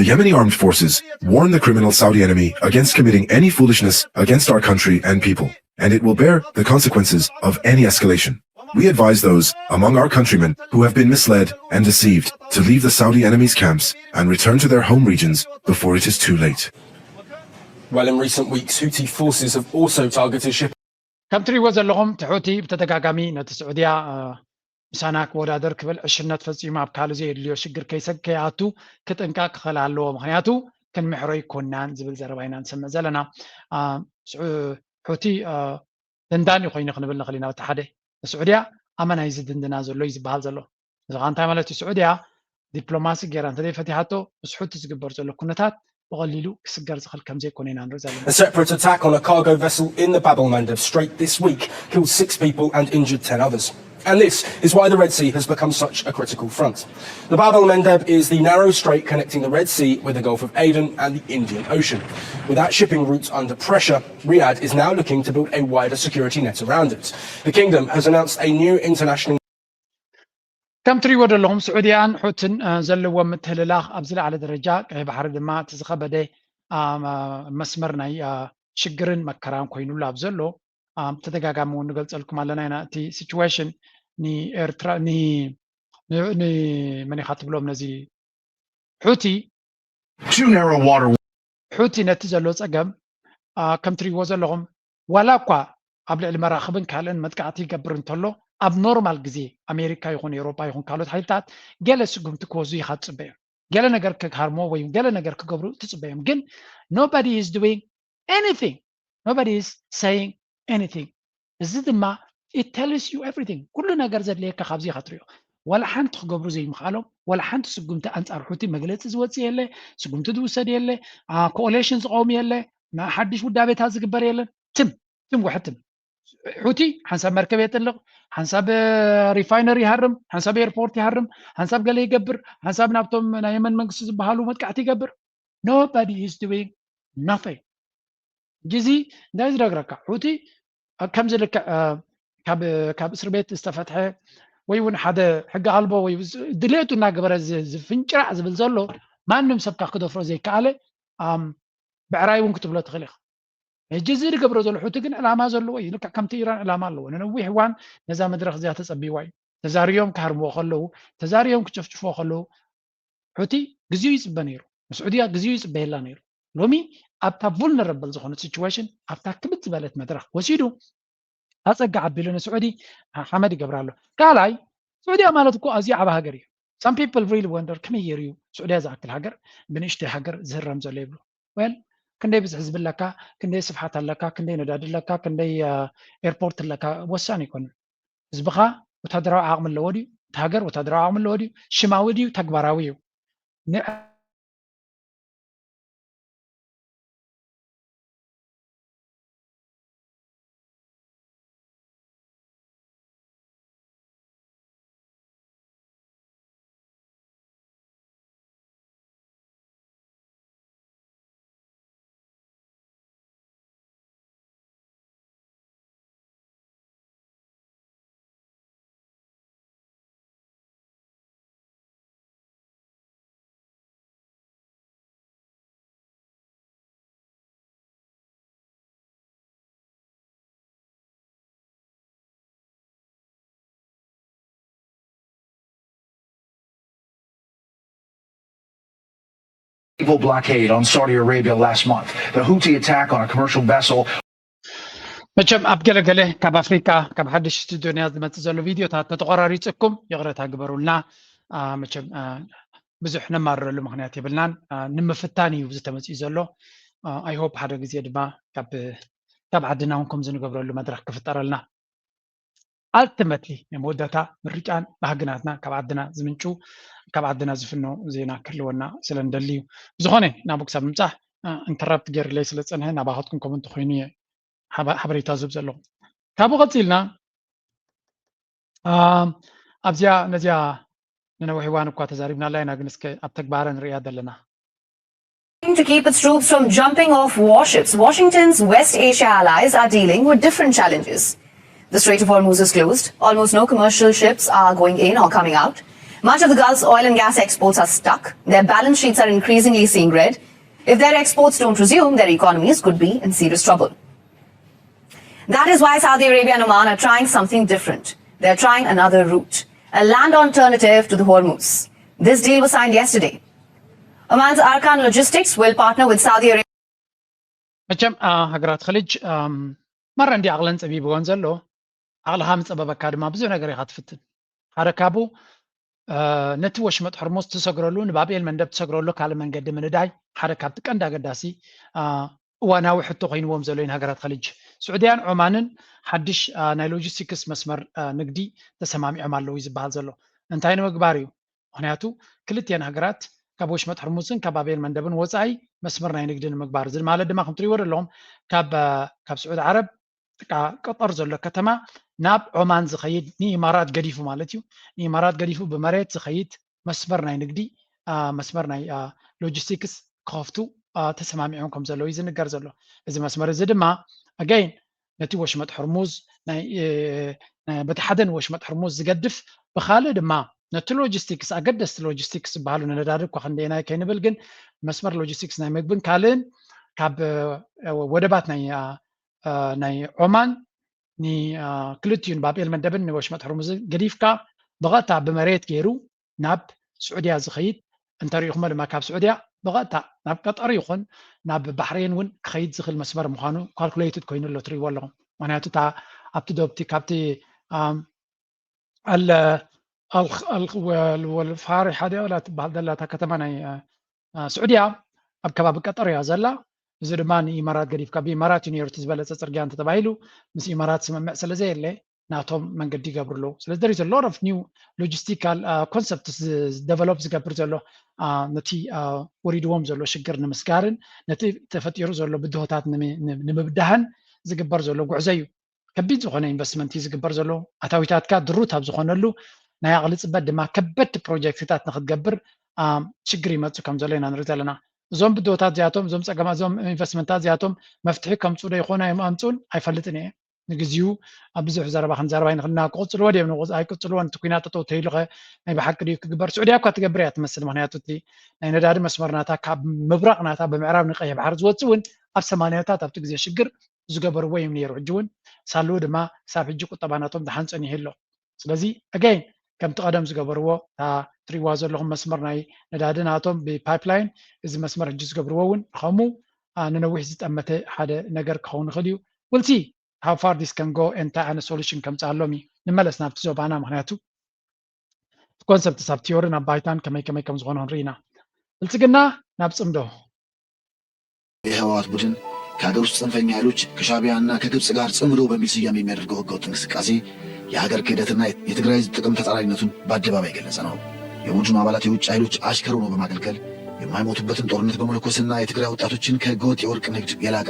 The Yemeni armed forces warn the criminal Saudi enemy against committing any foolishness against our country and people, and it will bear the consequences of any escalation. We advise those among our countrymen who have been misled and deceived to leave the Saudi enemy's camps and return to their home regions before it is too late. Well, in recent weeks, Houthi forces have also targeted shipping. ከም ትሪእዎ ዘለኹም ትሑቲ ብተደጋጋሚ ነቲ ስዑድያ ምሳና ክወዳደር ክብል ዕሽነት ፈፂሙ ኣብ ካልእ ዘየድልዮ ሽግር ከይሰግ ከይኣቱ ክጥንቀቅ ክኽእል ኣለዎ ምክንያቱ ክንምሕሮ ይኮናን ዝብል ዘረባ ኢና ንሰምዕ ዘለና ሑቲ ደንዳኒ ኮይኑ ክንብል ንኽእል ኢና እቲ ሓደ ንስዑድያ ኣመና እዩ ዝድንድና ዘሎ እዩ ዝበሃል ዘሎ እዚ ከዓ እንታይ ማለት እዩ ስዑድያ ዲፕሎማሲ ገይራ እንተዘይፈቲሓቶ ምስ ሑቲ ዝግበር ዘሎ ኩነታት ብቐሊሉ ክስገር ዝኽእል ከም ዘይኮነ ኢና ንርኢ ዘለና። A separate attack on a cargo vessel in the Bab el Mandeb Strait this week killed six people and injured ten others. And this is why the Red Sea has become such a critical front. The Bab el Mandeb is the narrow strait connecting the Red Sea with the Gulf of Aden and the Indian Ocean. With that shipping route under pressure, Riyadh is now looking to build a wider security net around it. The kingdom has announced a new international ከም ትሪእዎ ዘለኹም ስዑድያን ሑትን ዘለዎም ምትህልላኽ ኣብ ዝለዓለ ደረጃ ቀይ ባሕሪ ድማ እቲ ዝኸበደ መስመር ናይ ሽግርን መከራን ኮይኑሉ ኣብ ዘሎ ተደጋጋሚ እውን ንገልፀልኩም ኣለና ኢና እቲ ሲቹዌሽን ንኤርትራ ንመን ኢኻ ትብሎም ነዚ ሑቲ Too narrow water. ሑቲ ነቲ ዘሎ ፀገም ከም ትሪእዎ ዘለኹም ዋላ እኳ ኣብ ልዕሊ መራኽብን ካልእን መጥቃዕቲ ይገብር እንተሎ ኣብ ኖርማል ግዜ ኣሜሪካ ይኹን ኤውሮጳ ይኹን ካልኦት ሓይልታት ገለ ስጉምቲ ክወስዱ ኢኻ ትፅበዮም ገለ ነገር ክሃርሞ ወይ ገለ ነገር ክገብሩ ትፅበዮም ግን nobody is doing anything nobody is saying anything እዚ ድማ it tells you everything ኩሉ ነገር ዘድልየካ ካብዚ ኢኻ ትሪኦ ዋላ ሓንቲ ክገብሩ ዘይምኽኣሎም ዋላ ሓንቲ ስጉምቲ ኣንፃር ሑቲ መግለፂ ዝወፅእ የለ ስጉምቲ ዝውሰድ የለ ኮኦሌሽን ዝቐውም የለ ሓድሽ ውዳቤታት ዝግበር የለን ትም ትም ውሕትም ሑቲ ሓንሳብ መርከብ የጥልቕ ሓንሳብ ሪፋይነር ይሃርም ሓንሳብ ኤርፖርት ይሃርም ሓንሳብ ገለ ይገብር ሓንሳብ ናብቶም ናይ የመን መንግስቲ ዝበሃሉ መጥቃዕቲ ይገብር nobody is doing nothing ግዚ እንታይ ዝነግረካ ሑቲ ከምዚ ልክዕ ካብ እስር ቤት ዝተፈትሐ ወይ እውን ሓደ ሕጊ ኣልቦ ወይ ድሌቱ እናገበረ ዝፍንጭራዕ ዝብል ዘሎ ማንም ሰብካ ክደፍሮ ዘይከኣለ ብዕራይ እውን ክትብሎ ትኽእል ኢኻ ሕጂ እዚ ዝገብሮ ዘሎ ሑቲ ግን ዕላማ ዘለዎ እዩ። ልክዕ ከምቲ ኢራን ዕላማ ኣለዎ። ንነዊሕ እዋን ነዛ መድረኽ እዚኣ ተጸቢዋ እዩ። ተዛርዮም ክሃርምዎ ከለዉ፣ ተዛርዮም ክጭፍጭፍዎ ከለዉ፣ ሑቲ ግዜኡ ይጽበ ነይሩ። ንስዑድያ ግዜኡ ይጽበየላ ነይሩ። ሎሚ ኣብታ vulnerable ዝኾነት situation፣ ኣብታ ክብድ ዝበለት መድረኽ ወሲዱ ኣጸጋ ኣቢሉ ንስዑዲ ሓመድ ይገብራ ኣሎ። ካልኣይ፣ ስዑድያ ማለት እኮ ኣዝዩ ዓቢ ሃገር እዩ። Some people really wonder ከመይ ገይሩ እዩ ስዑድያ ዝኣክል ሃገር ብንእሽተይ ሃገር ዝህረም ዘሎ ይብሉ። Well፣ ክንደይ ብዙሕ ህዝቢ ኣለካ፣ ክንደይ ስፍሓት ኣለካ፣ ክንደይ ነዳዲ ኣለካ፣ ክንደይ ኤርፖርት ኣለካ ወሳኒ ኣይኮነን። ህዝብኻ ወታደራዊ ዓቕሚ ኣለዎ ድዩ? እቲ ሃገር ወታደራዊ ዓቕሚ ኣለዎ ድዩ? ሽማዊ ድዩ? ተግባራዊ እዩ። naval blockade on Saudi Arabia last month, the Houthi attack on a commercial vessel. መቸም ኣብ ገለገለ ካብ ኣፍሪካ ካብ ሓድሽ ስቱድዮና ዝመፅእ ዘሎ ቪድዮታት ተተቆራሪፅኩም ይቕረታ ግበሩልና። መቸም ብዙሕ ነማርረሉ ምክንያት የብልናን። ንምፍታን እዩ ዝተመፅኡ ዘሎ። I hope ሓደ ግዜ ድማ ካብ ዓድና እውን ከምዚ ንገብረሉ መድረክ ክፍጠረልና። Ultimately ናይ መወዳእታ ምርጫን ባህግናትና ካብ ዓድና ዝምንጩ ካብ ዓድና ዝፍኖ ዜና ክህልወና ስለ እንደሊ እዩ። ብዝኾነ ናብኡ ክሳብ ምብፃሕ interrupt ገይርለይ ስለ ዝፀንሐ ናባኻትኩም ከምኡ እንተኾይኑ እየ ሓበሬታ ዝህብ ዘለኹ። ካብኡ ቀፂልና ኣብዚኣ ነዚኣ ንነዊሕ እዋን እኳ ተዛሪብናላ ኢና፣ ግን እስከ ኣብ ተግባረ ንሪኣ ዘለና። To keep its troops from jumping off warships, Washington's West Asia allies are dealing with different challenges. The Strait of Hormuz is closed, almost no commercial ships are going in or coming out. Much of the Gulf's oil and gas exports are stuck. Their balance sheets are increasingly seeing red. If their exports don't resume, their economies could be in serious trouble. That is why Saudi Arabia and Oman are trying something different. They're trying another route, a land alternative to the Hormuz. This deal was signed yesterday. Oman's Arkan Logistics will partner with Saudi Arabia. መቸም ሃገራት ኸሊጅ ማራ እንዲ ዓቕለን ጸቢብወን ዘሎ፣ ዓቕልኻ ምጸበበካ ድማ ብዙሕ ነገር ኢኻ ትፍትን። ሓደ ካብኡ ነቲ ወሽመጥ ሕርሙዝ ትሰግረሉ ንባብኤል መንደብ ትሰግረሉ ካልእ መንገዲ ምንዳይ ሓደ ካብቲ ቀንዲ ኣገዳሲ እዋናዊ ሕቶ ኮይንዎም ዘሎ እዩ ንሃገራት ኸሊጅ። ስዑድያን ዖማንን ሓድሽ ናይ ሎጂስቲክስ መስመር ንግዲ ተሰማሚዖም ኣለዉ እዩ ዝበሃል ዘሎ። እንታይ ንምግባር እዩ? ምኽንያቱ ክልቲኤን ሃገራት ካብ ወሽመጥ ሕርሙዝን ካብ ባብኤል መንደብን ወፃኢ መስመር ናይ ንግዲ ንምግባር። እዚ ማለት ድማ ከም ትሪእዎ ዘለኹም ካብ ስዑድ ዓረብ ጥቃ ቀጠር ዘሎ ከተማ ናብ ዖማን ዝኸይድ ንኢማራት ገዲፉ ማለት እዩ። ንኢማራት ገዲፉ ብመሬት ዝኸይድ መስመር ናይ ንግዲ መስመር ናይ ሎጂስቲክስ ክኸፍቱ ተሰማሚዖም ከም ዘለዉ እዩ ዝንገር ዘሎ። እዚ መስመር እዚ ድማ ኣገይን ነቲ ወሽመጥ ሕርሙዝ በቲ ሓደ ንወሽመጥ ሕርሙዝ ዝገድፍ ብካልእ ድማ ነቲ ሎጂስቲክስ ኣገደስቲ ሎጂስቲክስ ዝበሃሉ ንነዳዲ እኳ ክንደየናይ ከይንብል ግን መስመር ሎጂስቲክስ ናይ ምግብን ካልእን ካብ ወደባት ናይ ናይ ዖማን ንክልቲኡ ንባብኤል መንደብን ንወሽመጥ ሕርሙዝን ገዲፍካ ብቐጥታ ብመሬት ገይሩ ናብ ስዑድያ ዝኸይድ እንተሪኢኹሞ ድማ ካብ ስዑድያ ብቐጥታ ናብ ቀጠር ይኹን ናብ ባሕሬን እውን ክኸይድ ዝኽእል መስመር ምዃኑ ካልኩሌትድ ኮይኑ ኣሎ ትሪእዎ ኣለኹም። ምክንያቱ እታ ኣብቲ ዶብቲ ካብቲ ኣል ኣልወልፋሪ ሓደ ላ ትበሃል ዘላ እታ ከተማ ናይ ስዑድያ ኣብ ከባቢ ቀጠር እያ ዘላ። እዚ ድማ ንኢማራት ገዲፍካ ብኢማራት እዩ ነይሩ እቲ ዝበለፀ ፅርግያ እንተተባሂሉ ምስ ኢማራት ስምምዕ ስለ ዘየለ ናቶም መንገዲ ይገብሩ ኣለዉ። ስለዚ there is a lot of new logistical concepts develop ዝገብር ዘሎ ነቲ ወሪድዎም ዘሎ ሽግር ንምስጋርን ነቲ ተፈጢሩ ዘሎ ብድሆታት ንምብዳህን ዝግበር ዘሎ ጉዕዞ እዩ። ከቢድ ዝኾነ ኢንቨስትመንት እዩ ዝግበር ዘሎ። ኣታዊታትካ ድሩት ኣብ ዝኾነሉ ናይ ኣቕሊ ፅበት ድማ ከበድቲ ፕሮጀክትታት ንክትገብር ሽግር ይመፁ ከም ዘሎ ኢና ንርኢ ዘለና። እዞም ብድሆታት እዚኣቶም እዞም ፀገማት እዞም ኢንቨስትመንታት እዚኣቶም መፍትሒ ከምፅኡ ዶ ይኾኑ ኣምፅኡን ኣይፈልጥን እየ። ንግዚኡ ኣብ ብዙሕ ዘረባ ክንዘረባ ይንኽልና ክቕፅልዎ ድዮም ኣይቅፅልዎን እቲ ኩናት ጠጠው ተይሉኸ ናይ ብሓቂ ድዩ ክግበር? ስዑድያ እኳ ትገብር እያ ትመስል። ምክንያቱ እቲ ናይ ነዳዲ መስመር ናታ ካብ ምብራቕ ናታ ብምዕራብ ንቀይሕ ባሕሪ ዝወፅእ እውን ኣብ ሰማንያታት ኣብቲ ግዜ ሽግር ዝገበርዎ እዮም ነይሩ። ሕጂ እውን ሳልኡ ድማ ክሳብ ሕጂ ቁጠባ ናቶም ደሓን ጸኒሑ ኣሎ። ስለዚ ኣገይን ከምቲ ቀደም ዝገበርዎ እታ ትሪዋ ዘለኹም መስመር ናይ ነዳዲ ናቶም ብፓይፕላይን እዚ መስመር ሕጂ ዝገብርዎ እውን ንኸምኡ ንነዊሕ ዝጠመተ ሓደ ነገር ክኸውን ይኽእል እዩ። We'll see how far this can go፣ እንታይ ዓይነት ሶሉሽን ከምፅኣሎም እዩ። ንመለስ ናብቲ ዞባና፣ ምክንያቱ ኮንሰፕትስ ኣብ ቲዮሪን ኣብ ባይታን ከመይ ከመይ ከም ዝኾነ ክንርኢ ኢና። ብልፅግና ናብ ፅምዶ የህወሓት ቡድን ከሀገር ውስጥ ጽንፈኛ ኃይሎች ከሻዕቢያና ከግብጽ ጋር ጽምዶ በሚል ስያሜ የሚያደርገው ህገወጥ እንቅስቃሴ የሀገር ክህደትና የትግራይ ህዝብ ጥቅም ተጻራሪነቱን በአደባባይ የገለጸ ነው። የቡድኑ አባላት የውጭ ኃይሎች አሽከር ሆኖ በማገልገል የማይሞቱበትን ጦርነት በመለኮስና የትግራይ ወጣቶችን ከህገወጥ የወርቅ ንግድ የላቀ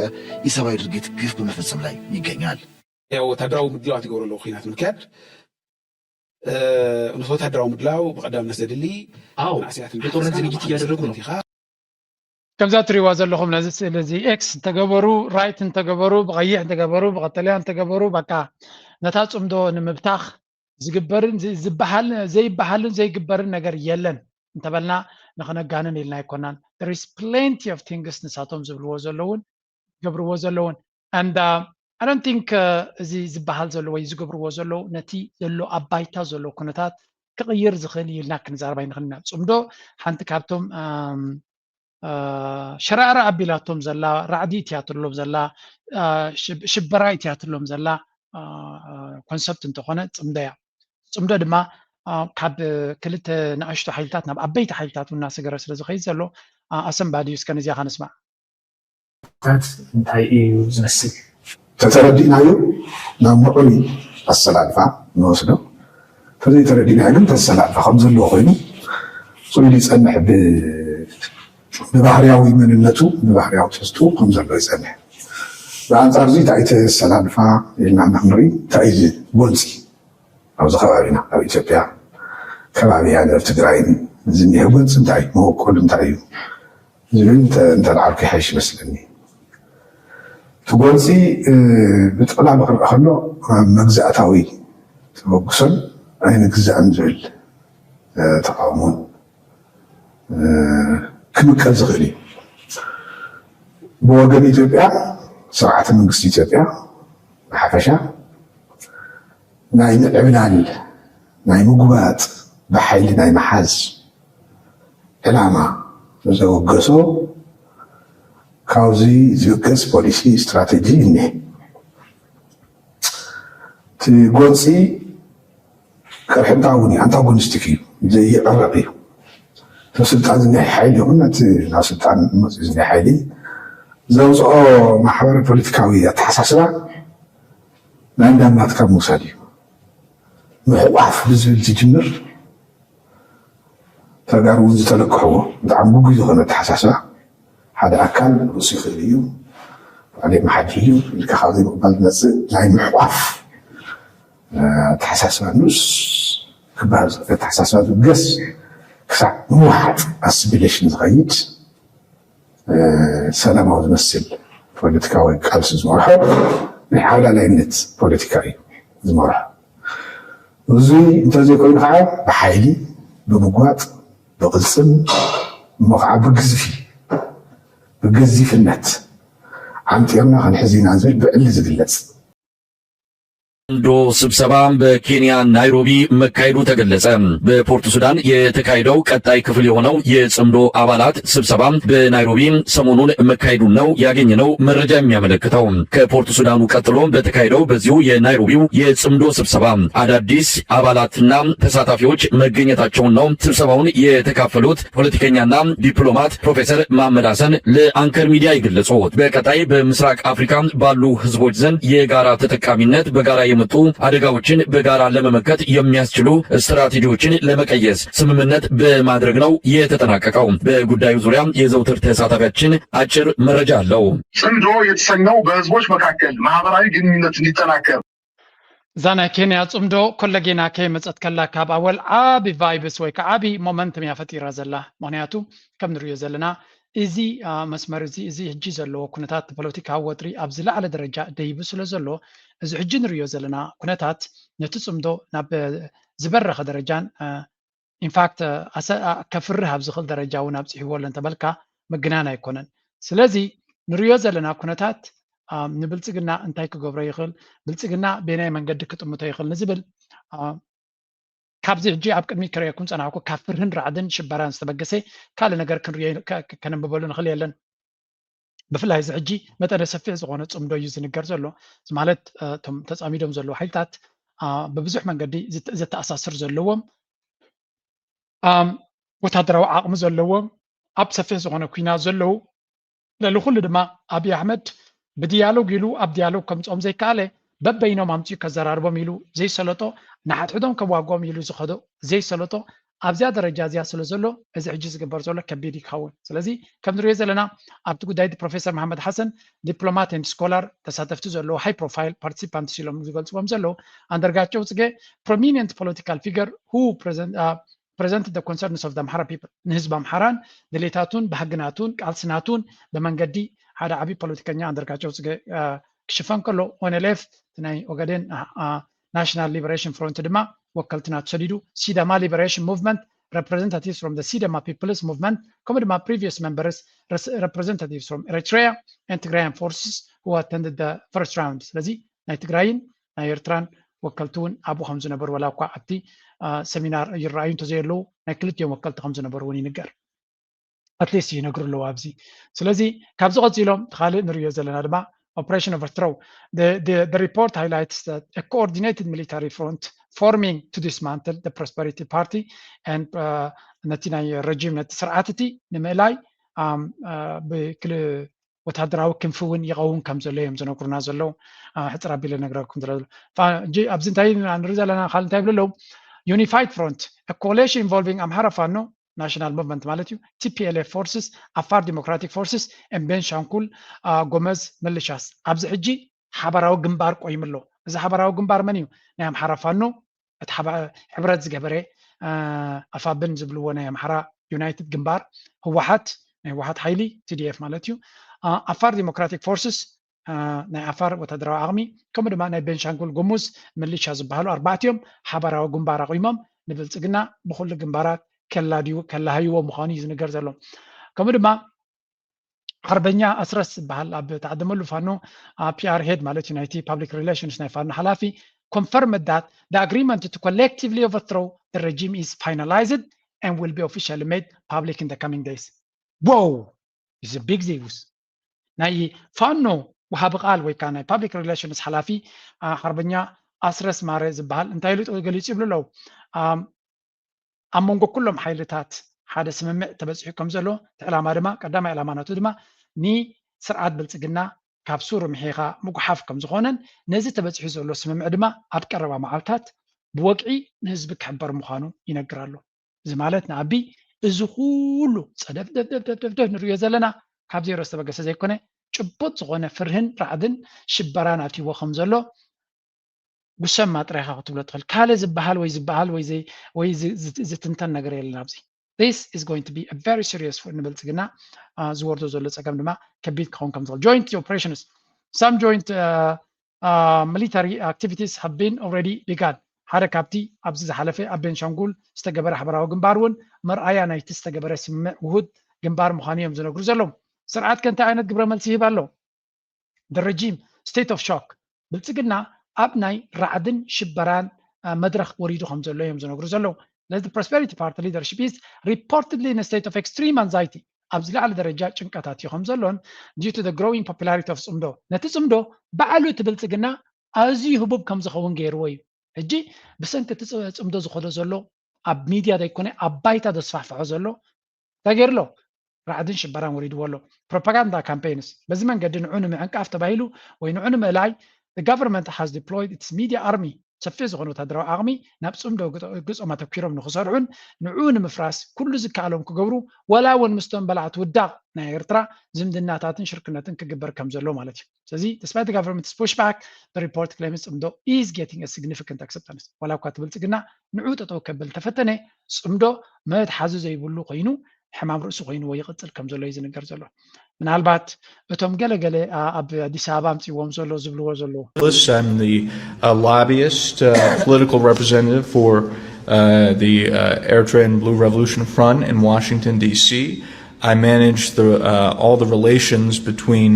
ኢሰብአዊ ድርጊት ግፍ በመፈጸም ላይ ይገኛል። ያው ወታደራዊ ምድላዋት ይገብሩ ኣለዉ ኩናት ንምክያድ። ነቲ ወታደራዊ ምድላው ብቐዳምነት ዘድሊ አዎ የጦርነት ዝግጅት እያደረጉ ነው። ከምዛ ትሪዋ ዘለኹም ነዚ ስእሊ እዚ ኤክስ እንተገበሩ፣ ራይት እንተገበሩ፣ ብቐይሕ እንተገበሩ፣ ብቀጠልያ እንተገበሩ፣ በቃ ነታ ጽምዶ ንምብታኽ ዝግበርን ዝ- ዝበሃል ዘይበሃልን ዘይግበርን ነገር የለን እንተበልና ንኽነጋንን ኢልና ኣይኮናን። There is plenty of things ንሳቶም ዝብልዎ ዘለውን ዝገብርዎ ዘለውን and uh, I don't think uh, እዚ ዝበሃል ዘሎ ወይ ዝገብርዎ ዘለዉ ነቲ ዘሎ ኣብ ባይታ ዘሎ ኩነታት ክቕይር ዝኽእል እዩ ኢልና ክንዛረብ ኣይንኽእል ኢና። ጽምዶ ሓንቲ ካብቶም um, uh, ሸራራ ኣቢላቶም ዘላ፣ ራዕዲ እትያትሎም ዘላ፣ uh, ሽብ- ሽበራ እትያትሎም ዘላ ኮንሰፕት እንተኾነ ጽምዶ እያ። ጽምዶ ድማ uh, ካብ ክልተ ንኣሽቱ ሓይልታት ናብ ዓበይቲ ሓይልታት እውን እናሰገረ ስለ ዝኸይድ ዘሎ uh, ኣሰንባዲ እዩ። እስከ ነዚኣ ከንስማዕ። ታት እንታይ እዩ ዝመስል? ተተረዲእናዮ ናብ ምዕሩይ ኣሰላልፋ ንወስዶ፣ ተዘይተረዲእናዮ ግን ተሰላልፋ ከም ዘለዎ ኮይኑ ኩሉ ይጸንሕ ብ- ብባህርያዊ መንነቱ ብባህርያዊ ትሕዝቱ ከም ዘሎ ይጸንሕ። ብኣንጻር እዚ እንታይ ተሰላልፋ ኢልና ንክንርኢ እንታይ እዩ ጎንፂ ኣብዚ ከባቢና ኣብ ኢትዮጵያ ከባቢ ሃገር ትግራይን ዝኒሀ ጎንፂ እንታይ መበቆሉ እንታይ እዩ ዝብል እንተ- እንተልዓልኩ ይሓይሽ ይመስለኒ። እቲ ጎንፂ እ፣ ብጠቕላላ ክረአ ከሎ ኣብ መግዛእታዊ ተበግሶን ኣይንግዛእን ዝብል እ፣ ተቃውሞን እ፣ ክምቀል ዝኽእል እዩ። ብወገን ኢትዮጵያ ስርዓተ መንግስቲ ኢትዮጵያ ብሓፈሻ ናይ ምዕብላል ናይ ምጉባጥ ብሓይሊ ናይ ምሓዝ ዕላማ ዘወገሶ ካብዚ ዝብገስ ፖሊሲ ስትራተጂ እኒሀ። እቲ ጎንፂ ቅርሕንታ እውን እዩ፣ ኣንታጎኒስቲክ እዩ፣ ዘይዕረቕ እዩ። እቲ ስልጣን ዝኒሀ ሓይሊ ይኹን ነቲ ናብ ስልጣን መፅኡ ዝኒሀ ሓይሊ ዘውፅኦ ማሕበረ ፖለቲካዊ ኣተሓሳስባ ናይ እንዳማትካ ምውሳድ እዩ። ምሕቋፍ ብዝብል ዝጅምር ተጋሩ እውን ዝተለክሕዎ ብጣዕሚ ግጉይ ዝኾነ ኣተሓሳስባ ሓደ ኣካል ርእሱ ይኽእል እዩ ባዕሉ የመሓድር እዩ ኢልካ ካብ ዘይምቕባል ዝመፅእ ናይ ምሕቋፍ ኣተሓሳስባ ንኡስ ክበሃል ዝኽእል ኣተሓሳስባ ዝብገስ ክሳዕ ምውሓጥ ኣሲሚሌሽን ዝኸይድ ሰላማዊ ዝመስል ፖለቲካዊ ቃልሲ ዝመርሖ ናይ ሓላላይነት ፖለቲካ እዩ ዝመርሖ። እዚ እንተዘይኮይኑ ከዓ ብሓይሊ ብምጓጥ ብቕልፅም እሞ ከዓ ብግዝፊ ብገዚፍነት ዓምጢርና ክንሕዝ ኢና ዝብል ብዕሊ ዝግለፅ ዶ ስብሰባ በኬንያ ናይሮቢ መካሄዱ ተገለጸ። በፖርት ሱዳን የተካሄደው ቀጣይ ክፍል የሆነው የጽምዶ አባላት ስብሰባ በናይሮቢ ሰሞኑን መካሄዱን ነው ያገኘነው መረጃ የሚያመለክተው። ከፖርት ሱዳኑ ቀጥሎ በተካሄደው በዚሁ የናይሮቢው የጽምዶ ስብሰባ አዳዲስ አባላትና ተሳታፊዎች መገኘታቸውን ነው ስብሰባውን የተካፈሉት ፖለቲከኛና ዲፕሎማት ፕሮፌሰር መሐመድ ሐሰን ለአንከር ሚዲያ የገለጹት። በቀጣይ በምስራቅ አፍሪካ ባሉ ህዝቦች ዘንድ የጋራ ተጠቃሚነት፣ በጋራ የመጡ አደጋዎችን በጋራ ለመመከት የሚያስችሉ ስትራቴጂዎችን ለመቀየስ ስምምነት በማድረግ ነው የተጠናቀቀው። በጉዳዩ ዙሪያ የዘውትር ተሳታፊያችን አጭር መረጃ አለው። ጽምዶ የተሰኘው በህዝቦች መካከል ማህበራዊ ግንኙነት እንዲጠናከር እዛ ናይ ኬንያ ጽምዶ ኮለጌና ከይመጸት ከላ ካብ ኣወል ዓቢ ቫይብስ ወይ ከዓ ዓቢ ሞመንትም እያ ፈጢራ ዘላ። ምኽንያቱ ከም ንሪኦ ዘለና እዚ መስመር እዚ እዚ ሕጂ ዘለዎ ኩነታት ፖለቲካዊ ወጥሪ ኣብ ዝለዓለ ደረጃ ደይቡ ስለ ዘሎ እዚ ሕጂ ንሪኦ ዘለና ኩነታት ነቲ ጽምዶ ናብ ዝበረኸ ደረጃን ኢንፋክት ከፍርህ ኣብ ዝኽእል ደረጃ እውን ኣብፂሕዎ ኣሎ እንተበልካ ምግናን ኣይኮነን። ስለዚ ንሪኦ ዘለና ኩነታት ንብልፅግና እንታይ ክገብሮ ይኽእል፣ ብልፅግና በየናይ መንገዲ ክጥምቶ ይኽእል ንዝብል ካብዚ ሕጂ ኣብ ቅድሚ ክርእየኩም ፀናሕኩ ካብ ፍርህን ራዕድን ሽበራን ዝተበገሰ ካልእ ነገር ክንሪኦ ከነንብበሉ ንኽእል የለን። ብፍላይ እዚ ሕጂ መጠነ ሰፊሕ ዝኾነ ፅምዶ እዩ ዝንገር ዘሎ። ማለት እቶም ተፃሚዶም ዘለዉ ሓይልታት ብብዙሕ መንገዲ ዝተኣሳስር ዘለዎም ወታደራዊ ዓቕሚ ዘለዎም ኣብ ሰፊሕ ዝኾነ ኩናት ዘለዉ፣ ልዕሊ ኩሉ ድማ ኣብይ ኣሕመድ ብድያሎግ ኢሉ ኣብ ድያሎግ ከምፅኦም ዘይከኣለ፣ በበይኖም ኣምፅኡ ከዘራርቦም ኢሉ ዘይሰለጦ፣ ንሓድሕዶም ከዋግኦም ኢሉ ዝኸዶ ዘይሰለጦ፣ ኣብዚኣ ደረጃ እዚኣ ስለ ዘሎ እዚ ሕጂ ዝግበር ዘሎ ከቢድ ይኸውን። ስለዚ ከም ንሪኦ ዘለና ኣብቲ ጉዳይ ፕሮፌሰር መሓመድ ሓሰን ዲፕሎማት ኤንድ ስኮላር ተሳተፍቲ ዘለዎ ሃይ ፕሮፋይል ፓርቲሲፓንትስ ኢሎም ዝገልፅዎም ዘለዉ፣ ኣንደርጋቸው ፅጌ prominent political figure who present presented the concerns of the Amhara people፣ ንህዝቢ ኣምሓራን ድሌታቱን ባህግናቱን ቃልስናቱን ብመንገዲ ሓደ ዓብዪ ፖለቲከኛ ኣንደርጋቸው ፅጌ ክሽፈን ከሎ፣ ኦነሌፍ ናይ ኦጋዴን ናሽናል ሊበሬሽን ፍሮንት ድማ ወከልቲ ናቱ ሰዲዱ፣ ሲዳማ ሊበሬሽን ሙቭመንት representatives from the Sidama People's Movement ከምኡ ድማ previous members representatives from Eritrea and Tigrayan forces who attended the first round። ስለዚ ናይ ትግራይን ናይ ኤርትራን ወከልቲ እውን ኣብኡ ከም ዝነበሩ፣ ዋላ እኳ ኣብቲ ሰሚናር ይረኣዩ እንተዘየለዉ ናይ ክልቲኦም ወከልቲ ከም ዝነበሩ እውን ይንገር። ኣትሊስት ይነግሩ ኣለዉ ኣብዚ። ስለዚ ካብዚ ቀፂሎም ካልእ ንሪኦ ዘለና ድማ Operation Overthrow. The report highlights that a coordinated military front forming to dismantle the Prosperity Party and ነቲ ናይ ረጂም ነቲ ስርዓት እቲ ንምእላይ ብክል ወታደራዊ ክንፊ እውን ይኸውን ከም ዘሎ እዮም ዝነግሩና ዘለዉ። ሕፅር ኣቢለ ነግረኩም ኣብዚ እንታይ ንርኢ ዘለና ካል እንታይ ይብሉ ኣለዉ? Unified front, a coalition involving Amhara Fano National Movement ማለት እዩ፣ T P L F forces, Afar Democratic Forces and Benishangul Gumuz militias ኣብዚ ሕጂ ሓበራዊ ግንባር ቆይሙ ኣሎ። እዚ ሓበራዊ ግንባር መን እዩ? ናይ ኣምሓራ ፋኖ እቲ ሕብረት ዝገበረ ኣፋብን ዝብልዎ ናይ ኣምሓራ ዩናይትድ ግንባር፣ ህወሓት ናይ ህወሓት ሓይሊ T D F ማለት እዩ፣ ኣፋር ዲሞክራቲክ ፎርስስ ናይ ዓፋር ወታደራዊ ዓቕሚ ከምኡ ድማ ናይ ቤንሻንጉል ጉሙዝ ምልሻ ዝበሃሉ ኣርባዕቲኦም ሓባራዊ ግንባር ኣቑሞም ንብልፅግና ብኩሉ ግንባራት ከላድዩ ከላሃይዎ ምዃኑ እዩ ዝንገር ዘሎ። ከምኡ ድማ ሓርበኛ ኣስረስ ዝበሃል ኣብ ተዓደመሉ ፋኖ ፒኣር ሄድ ማለት እዩ ናይቲ ፓብሊክ ሪሌሽንስ ናይ ፋኖ ሓላፊ confirmed that the agreement to collectively overthrow the regime is finalized and will be officially made public in the coming days. Wow is a big news። ናይ ፋኖ ወሃቢ ቃል ወይ ከዓ ናይ ፓብሊክ ሪሌሽንስ ሓላፊ ሓርበኛ ኣስረስ ማረ ዝበሃል እንታይ ኢሉ ገሊፁ ይብሉ ኣለዉ። ኣብ መንጎ ኩሎም ሓይልታት ሓደ ስምምዕ ተበፂሑ ከም ዘሎ እቲ ዕላማ ድማ ቀዳማይ ዕላማ ናቱ ድማ ንስርዓት ብልፅግና ካብ ሱሩ ምሒኻ ምጉሓፍ ከም ዝኾነን ነዚ ተበፂሑ ዘሎ ስምምዕ ድማ ኣብ ቀረባ መዓልታት ብወግዒ ንህዝቢ ክሕበር ምዃኑ ይነግር ኣሎ። እዚ ማለት ንኣቢ እዚ ኩሉ ፀደፍደፍደፍደፍደፍ ንሪኦ ዘለና ካብ ዜሮ ዝተበገሰ ዘይኮነ ጭቡጥ ዝኾነ ፍርህን ራዕድን ሽበራን ኣትይዎ ከም ዘሎ ጉሰማ ጥራይኻ ክትብሎ ትኽእል። ካልእ ዝበሃል ወይ ዝበሃል ወይ ዝትንተን ነገር የለን ኣብዚ። This is going to be a very serious ንብልፅግና ዝወርዶ ዘሎ ፀገም ድማ ከቢድ ክኸውን ከም ዝኽእል joint operations some joint military activities have been already begun። ሓደ ካብቲ ኣብዚ ዝሓለፈ ኣብ ቤንሻንጉል ዝተገበረ ሓበራዊ ግንባር እውን መርኣያ ናይቲ ዝተገበረ ስምምዕ ውሁድ ግንባር ምዃኑ እዮም ዝነግሩ ዘለዉ። ስርዓት ከ እንታይ ዓይነት ግብረ መልሲ ይህብ ኣሎ? The regime state of shock። ብልፅግና ኣብ ናይ ራዕድን ሽበራን መድረኽ ወሪዱ ከም ዘሎ እዮም ዝነግሩ ዘለዉ። The Prosperity Party leadership is reportedly in a state of extreme anxiety። ኣብ ዝለዓለ ደረጃ ጭንቀት ኣትዩ ከም ዘሎን due to the growing popularity of ፅምዶ ነቲ ፅምዶ ባዕሉ እቲ ብልፅግና ኣዝዩ ህቡብ ከም ዝኸውን ገይርዎ እዩ። ሕጂ ብሰንኪ እቲ ፅምዶ ዝኸዶ ዘሎ ኣብ ሚድያ ዘይኮነ ኣብ ባይታ ዘስፋሕፍሖ ዘሎ እንታይ ገይሩ ኣሎ? ራዕድን ሽበራን ወሪድዎ ኣሎ። ፕሮፓጋንዳ ካምፔይንስ በዚ መንገዲ ንዑ ንምዕንቃፍ ተባሂሉ ወይ ንዑ ንምእላይ the government has deployed its media army ሰፊሕ ዝኾነ ወታደራዊ ዓቕሚ ናብ ፅምዶ ግፆም ኣተኪሮም ንክሰርሑን ንዑ ንምፍራስ ኩሉ ዝከኣሎም ክገብሩ ዋላ እውን ምስቶም በላዕቲ ውዳቕ ናይ ኤርትራ ዝምድናታትን ሽርክነትን ክግበር ከም ዘሎ ማለት እዩ። ስለዚ despite the government's pushback the report claims ፅምዶ is getting a significant acceptance። ዋላ እኳ እቲ ብልፅግና ንዑ ጠጠው ከብል ተፈተነ ፅምዶ መትሓዚ ዘይብሉ ኮይኑ ሕማም ርእሲ ኮይንዎ ይቕፅል ከም ዘሎ እዩ ዝንገር ዘሎ። ምናልባት እቶም ገለገለ ኣብ ኣዲስ ኣበባ ኣምፅዎም ዘሎ ዝብልዎ ዘለዉ I'm the uh, lobbyist, uh, political representative for uh, the uh, Eritrean Blue Revolution Front in Washington, D C. I manage the, uh, all the relations between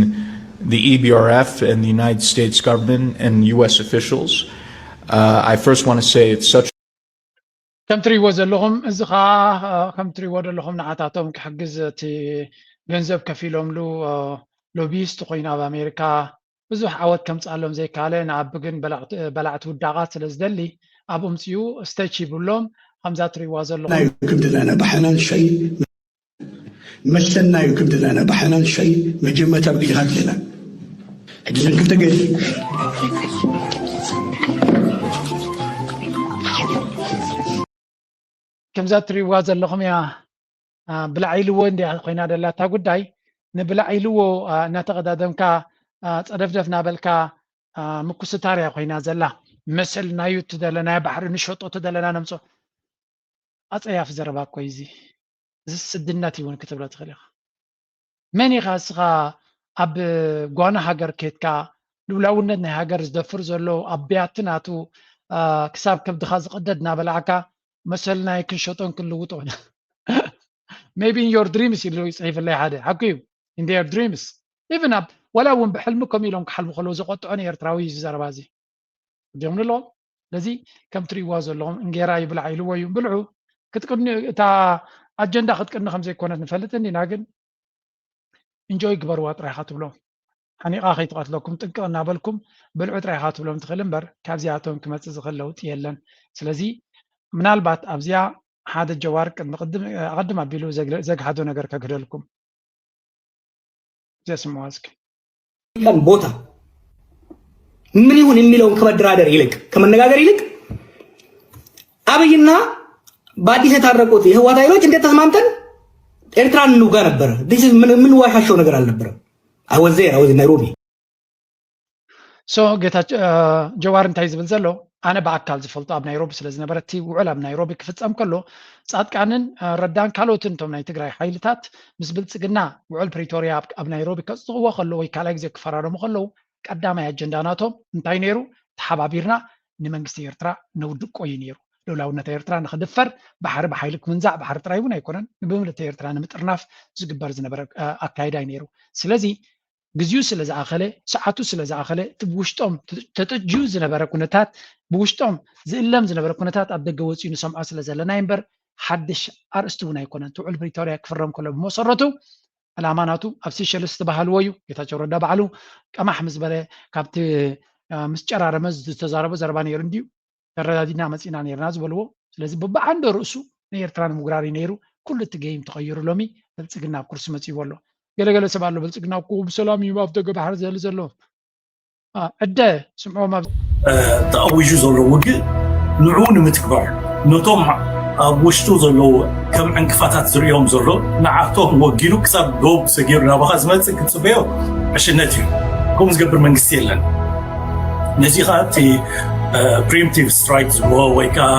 the E B R F and the United States government and U S officials. Uh, I first want to say it's such ከም ትሪእዎ ዘለኹም እዚ ከዓ ከም ትሪእዎ ዘለኹም ንዓታቶም ክሕግዝ እቲ ገንዘብ ከፊሎምሉ ሎቢስት ኮይኑ ኣብ ኣሜሪካ ብዙሕ ዓወት ከምፅኣሎም ዘይካለ ንኣቢ ግን በላዕቲ ውዳቓት ስለ ዝደሊ ኣብኡ ምፅኡ ስተች ይብሎም። ከምዛ ትሪእዋ ዘለኹም ናይ ክንድለነ ባሕናን ሸይ መሰናዩ ክንድለነ ባሕናን ሸይ መጀመርታ ብግዜኻ ኣለና ሕጂ ዘን ክልተ ገይሩ ከምዛ ትሪእዋ ዘለኹም እያ። ብላዕ ኢልዎ እንዲያ ኮይና ደላ እታ ጉዳይ። ንብላዕ ኢልዎ እናተቐዳደምካ ፀደፍደፍ ናበልካ ምኩስታር እያ ኮይና ዘላ። መሰል ናዩ ትደለናዮ ባሕሪ ንሸጦ ትደለና ነምፅኦ። ኣፀያፊ ዘረባ እኮ እዩ እዚ። እዚ ስድነት እውን ክትብሎ ትኽእል ኢኻ። መን ኢኻ እስኻ ኣብ ጓና ሃገር ኬድካ ልኡላውነት ናይ ሃገር ዝደፍር ዘሎ ኣብ ብያቲ ናቱ ክሳብ ከብድኻ ዝቐደድ እናበላዕካ መሰልና ክንሸጦን ክንልውጦ maybe in your dreams ኢሉ ይፅሒፍለይ ሓደ ሓቂ እዩ። In their dreams even ኣብ ወላ እውን ብሕልሚ ከምኡ ኢሎም ክሓልሙ ከለዉ ዝቆጥዖ ንኤርትራዊ እዩ እዚ ዘረባ እዚ። ዲዮም ንለዎም ስለዚ ከም ትርእይዋ ዘለኹም እንጌራ ይብላዕ ኢልዎ እዩ ብልዑ ክትቅኒ እታ ኣጀንዳ ክትቅኒ ከም ዘይኮነት ንፈልጥ እንዲና ግን እንጆይ ግበርዋ ጥራይኻ ትብሎም ሓኒቓ ከይትቐትለኩም ጥንቅቕ እናበልኩም ብልዑ ጥራይኻ ትብሎም ትኽእል እምበር ካብዚኣቶም ክመፅእ ዝኽእል ለውጢ የለን። ስለዚ ምናልባት ኣብዚኣ ሓደ ጀዋር ቅድሚ ቅድም ኣቐድም ኣቢሉ ዘግሃዶ ነገር ከግህደልኩም። እዚኣ ስምዋ እስኪ። ቦታ ምን ይሁን የሚለውን ከመደራደር ይልቅ ከመነጋገር ይልቅ አብይና በአዲስ የታረቁት የህወሓት ኃይሎች እንዴት ተስማምተን ኤርትራን እንውጋ ነበረ። ምን ዋሻሸው ነገር አልነበረም። I was there, I was in Nairobi. So ጌታ ጀዋር እንታይ ዝብል ዘሎ ኣነ ብኣካል ዝፈልጦ ኣብ ናይሮቢ ስለ ዝነበረ እቲ ውዕል ኣብ ናይሮቢ ክፍፀም ከሎ ፃድቃንን ረዳን ካልኦትን እቶም ናይ ትግራይ ሓይልታት ምስ ብልፅግና ውዕል ፕሪቶርያ ኣብ ናይሮቢ ከፅድቕዎ ከለዉ ወይ ካልኣይ ግዜ ክፈራረሙ ከለዉ ቀዳማይ ኣጀንዳ ናቶም እንታይ ነይሩ? ተሓባቢርና ንመንግስቲ ኤርትራ ነውድቆ እዩ ነይሩ። ልኡላውነት ኤርትራ ንክድፈር ባሕሪ ብሓይሊ ክምንዛዕ ባሕሪ ጥራይ እውን ኣይኮነን፣ ንብምልእቲ ኤርትራ ንምጥርናፍ ዝግበር ዝነበረ ኣካይዳ እዩ ነይሩ። ስለዚ ግዜኡ ስለ ዝኣኸለ፣ ሰዓቱ ስለ ዝኣኸለ፣ እቲ ብውሽጦም ተጠጅዩ ዝነበረ ኩነታት፣ ብውሽጦም ዝእለም ዝነበረ ኩነታት ኣብ ደገ ወፂኡ ንሰምዖ ስለ ዘለና እዩ እምበር ሓድሽ ኣርእስቲ እውን ኣይኮነን። እቲ ውዕል ፕሪቶርያ ክፍረም ከሎ ብመሰረቱ ዕላማ ናቱ ኣብ ሲሸልስ ዝተባሃልዎ እዩ። ጌታቸው ረዳ ባዕሉ ቀማሕ ምስ በለ ካብቲ ምስ ጨራረመ ዝተዛረቦ ዘረባ ነይሩ እንድዩ። ተረዳዲና መፂና ነይርና ዝበልዎ። ስለዚ ብብዓንዶ ርእሱ ንኤርትራ ንምጉራር እዩ ነይሩ። ኩሉ እቲ ገይም ተቐይሩ ሎሚ ብልፅግና ኣብ ኩርሲ መፂዎ ኣሎ። ገለገለ ሰብ ኣሎ ብልፅግና እኮ ብሰላም እዩ ኣብ ደገ ባሕሪ ዘሊ ዘሎ። ዕደ ስምዕዎም ኣብ ተኣዊጁ ዘሎ ውግእ ንዕኡ ንምትግባር ነቶም ኣብ ውሽጡ ዘለዉ ከም ዕንቅፋታት ዝርእዮም ዘሎ ንዓቶም ወጊኑ ክሳብ ዶብ ሰጊሩ ናባኻ ዝመፅእ ክትፅበዮ ዕሽነት እዩ። ከምኡ ዝገብር መንግስቲ የለን። ነዚ ከዓ እቲ preemptive strike ዝብሎ ወይ ከዓ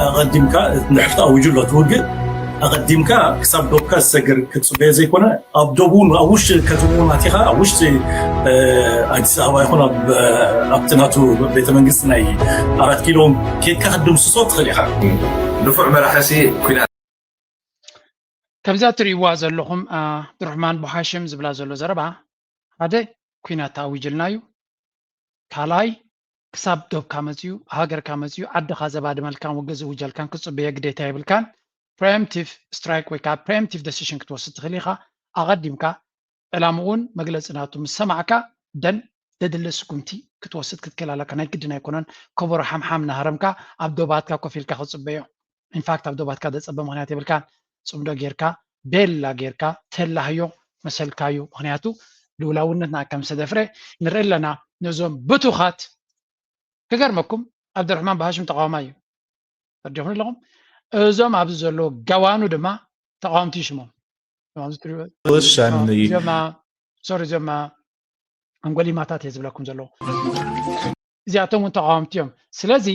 ኣቐዲምካ እንድሕር ተኣዊጁ ኣሎ እቲ ውግእ ኣቐዲምካ ክሳብ ዶብካ ዝሰግር ክትፅበዮ ዘይኮነ ኣብ ዶቡ ኣብ ውሽጢ ከተማ ናቲኻ ኣብ ውሽጢ ኣዲስ ኣበባ ይኹን ኣብቲ ናቱ ቤተ መንግስቲ ናይ ኣራት ኪሎ ኬድካ ክትድምስሶ ትኽእል ኢኻ። ንፉዕ መራሒ ሲ ኩናት ከምዛ ትርእይዋ ዘለኹም ኣብዱርሕማን ቡሃሽም ዝብላ ዘሎ ዘረባ ሓደ ኩናት ተኣዊጅልና እዩ። ካልኣይ ክሳብ ዶብካ መፅዩ ሃገርካ መፅዩ ዓድኻ ዘባድመልካን ውግእ ዝውጀልካን ክፅበዮ ግዴታ የብልካን። Preemptive strike ወይ ከዓ preemptive decision ክትወስድ ትኽእል ኢኻ። ኣቐዲምካ ዕላምኡን መግለፂ ናቱ ምስ ሰማዕካ ደን ዘድሊ ስጉምቲ ክትወስድ ክትክእል ኣለካ። ናይ ግድን ኣይኮነን ከበሮ ሓምሓም እናሃረምካ ኣብ ዶባትካ ኮፍ ኢልካ ክትፅበዮ። ኢንፋክት ኣብ ዶባትካ ዘፀበ ምኽንያት የብልካን። ፅምዶ ጌርካ ቤላ ጌርካ ተላህዮ መሰልካዩ። ምኽንያቱ ልኡላውነትና ከም ዝተደፍረ ንርኢ ኣለና። ነዞም ብቱኻት ክገርመኩም ኣብደርሕማን ብሃሽም ተቃዋማይ እዩ። ተረዲኹም ኣለኹም። እዞም ኣብዚ ዘለዉ ገዋኑ ድማ ተቃወምቲ ይሽሞም። እዚኦም ሶሪ እዚኦም ኣንጎሊማታት እየ ዝብለኩም ዘለዉ። እዚኣቶም እውን ተቃወምቲ እዮም። ስለዚ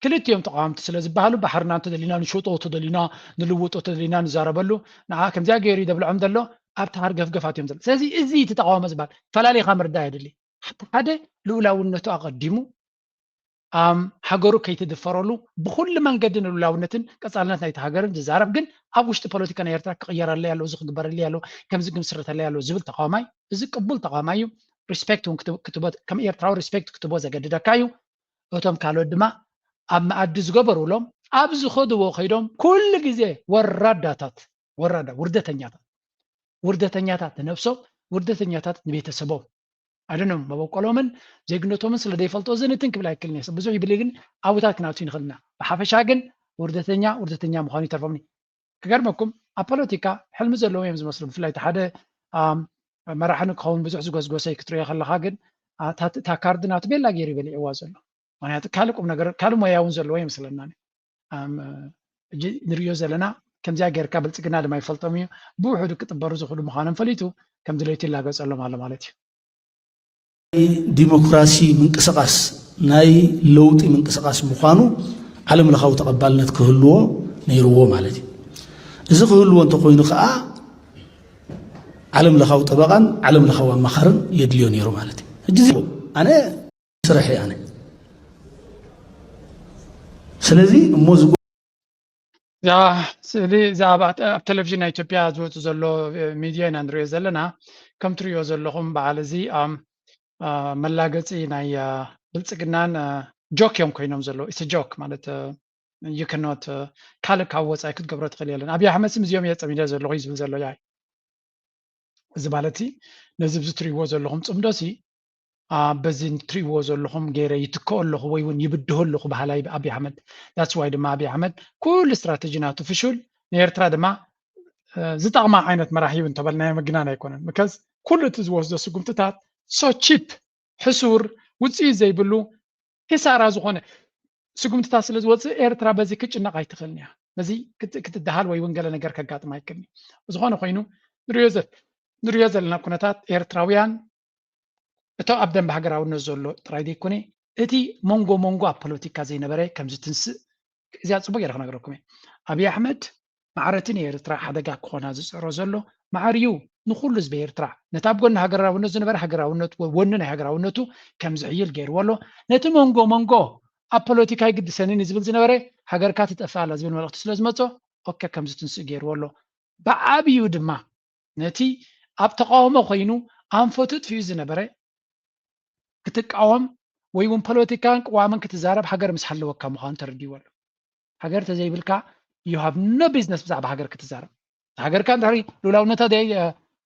ክልቲኦም ተቃወምቲ ስለ ዝበሃሉ ባሕርና እንተደሊና ንሸጦ ተደሊና ንልውጦ ተደሊና ንዛረበሉ ንዓ ከምዚኣ ገይሩ ደብልዖም ዘሎ ኣብቲ ሃርገፍገፋት እዮም ዘሎ። ስለዚ እዚ እቲ ተቃውሞ ዝበሃል ፈላሊኻ ምርዳእ የድሊ። ሓደ ልኡላውነቱ ኣቐዲሙ ኣም፣ ሃገሩ ከይትድፈረሉ ብኩሉ መንገዲ ንሉላውነትን ቀጻልነት ናይቲ ሃገርን ዝዛረብ፣ ግን ኣብ ውሽጢ ፖለቲካ ናይ ኤርትራ ክቕየረለይ ኣለዎ፣ እዚ ክግበረለይ ኣለዎ፣ ከምዚ ክምስረተለይ ኣለዎ ዝብል ተቃዋማይ፣ እዚ ቅቡል ተቃዋማይ እዩ። ሪስፔክት እውን ክትብ- ክትቦ ከም ኤርትራዊ ሪስፔክት ክትቦ ዘገድደካ እዩ። እቶም ካልኦት ድማ ኣብ መኣዲ ዝገበሩሎም ኣብ ዝኸድዎ ከይዶም ኩሉ ግዜ ወራዳታት፣ ወራዳ ውርደተኛታት፣ ውርደተኛታት ንነብሶም፣ ውርደተኛታት ንቤተሰቦም። ኣደኖም መበቆሎምን ዜግነቶምን ስለ ዘይፈልጦ ዝንትን ክብል ኣይክልን እየ። ብዙሕ ይብል ግን ኣብታት ክንኣቱ ንኽእልና። ብሓፈሻ ግን ውርደተኛ ውርደተኛ ምዃኑ ይተርፎምኒ። ክገርመኩም ኣብ ፖለቲካ ሕልሚ ዘለዎም እዮም ዝመስሉ። ብፍላይ እቲ ሓደ ኣም፣ መራሒ ንክኸውን ብዙሕ ዝጎስጎሰ ክትሪኦ ከለኻ ግን ኣ፣ እታ እታ ካርድ ናቱ ቤላ ገይሩ ይበሊዕዋ ዘሎ። ምክንያቱ ካልእ ቁም ነገር ካልእ ሞያ እውን ዘለዎ ይመስለና። ኣም፣ ሕጂ ንሪኦ ዘለና ከምዚኣ ጌርካ ብልፅግና ድማ ይፈልጦም እዩ። ብውሕዱ ክጥበሩ ዝኽእሉ ምዃኖም ፈሊጡ ከም ድሌቱ ይላገፀሎም ኣሎ ማለት እዩ። ዲሞክራሲ ምንቅስቃስ ናይ ለውጢ ምንቅስቃስ ምዃኑ ዓለም ለኻዊ ተቐባልነት ክህልዎ ነይርዎ ማለት እዩ። እዚ ክህልዎ እንተኮይኑ ከዓ ዓለም ለኻዊ ጠበቃን ዓለም ለኻዊ ኣማኻርን የድልዮ ነይሩ ማለት እዩ። ሕጂ እዚ ኣነ ስራሕ ኣነ ስለዚ እሞ እዚ እዛ ስእሊ እዛ ኣብ ኣብ ቴሌቪዥን ናይ ኢትዮጵያ ዝወፁ ዘሎ ሚድያ ኢና ንሪኦ ዘለና። ከም ትሪኦ ዘለኹም በዓል እዚ ኣም፣ አ፣ መላገፂ ናይ አ፣ ብልፅግናን ጆክ እዮም ኮይኖም ዘለዉ። ኢትስ ጆክ ማለት ዩ ከኖት ካልእ ካብ ወፃኢ ክትገብሮ ትኽእል የለን። ኣብይ ኣሕመድ ስም እዚኦም እየ ፀሚደ ዘለኹ እዩ ዝብል ዘሎ። ያ እዚ ማለት ነዚ ብዚ ትሪእዎ ዘለኹም ፅምዶ ሲ በዚ ትሪእዎ ዘለኹም ገይረ ይትክኦ ኣለኹ ወይ እውን ይብድሆ ኣለኹ በሃላይ ኣብይ ኣሕመድ። ዳትስ ዋይ ድማ ኣብይ ኣሕመድ ኩሉ ስትራተጂ ናቱ ፍሹል ንኤርትራ ድማ ዝጠቕማ ዓይነት መራሒ እዩ እንተበልናዮ ምግናን ኣይኮነን። ምከዝ ኩሉ እቲ ዝወስዶ ስጉምትታት ሶ ቺፕ ሕሱር ውፅኢት ዘይብሉ ኪሳራ ዝኾነ ስጉምትታት ስለ ዝወፅእ ኤርትራ በዚ ክትጭነቕ ኣይትኽእልን እያ። በዚ ክትደሃል ወይ እውን ገለ ነገር ከጋጥም ኣይክእልን እዩ። ዝኾነ ኮይኑ ንሪኦ ዘለና ኩነታት ኤርትራውያን እቶም ኣብ ደንበ ሃገራውነት ዘሎ ጥራይ ዘይኮነ እቲ መንጎ መንጎ ኣብ ፖለቲካ ዘይነበረ ከምዚ ትንስእ እዚኣ ፅቡቅ ገይረ ክነግረኩም እየ። ኣብይ ኣሕመድ ማዕረቲ ንኤርትራ ሓደጋ ክኾና ዝፅዕሮ ዘሎ ማዕር እዩ። ንኩሉ ህዝቢ ኤርትራ ነቲ ኣብ ጎኒ ሃገራውነት ዝነበረ ሃገራውነት ወኒ ናይ ሃገራውነቱ ከም ዝሕይል ገይርዎ ኣሎ። ነቲ መንጎ መንጎ ኣብ ፖለቲካ ይግድሰኒ ንዝብል ዝነበረ ሃገርካ ትጠፍእ ኣላ ዝብል መልእክቲ ስለ ዝመፆ ኦኬ ከምዚ ትንስእ ገይርዎ ኣሎ። ብዓብዩ ድማ ነቲ ኣብ ተቃውሞ ኮይኑ ኣንፈቱ ጥፊኡ ዝነበረ ክትቃወም ወይ እውን ፖለቲካን ቅዋምን ክትዛረብ ሃገር ምስ ሃለወካ ምዃኑ ተረዲዎ ኣሎ። ሃገር ተዘይብልካ you have no business ብዛዕባ ሃገር ክትዛረብ። ሃገርካ እንድሕሪ ልውላውነታ ደይ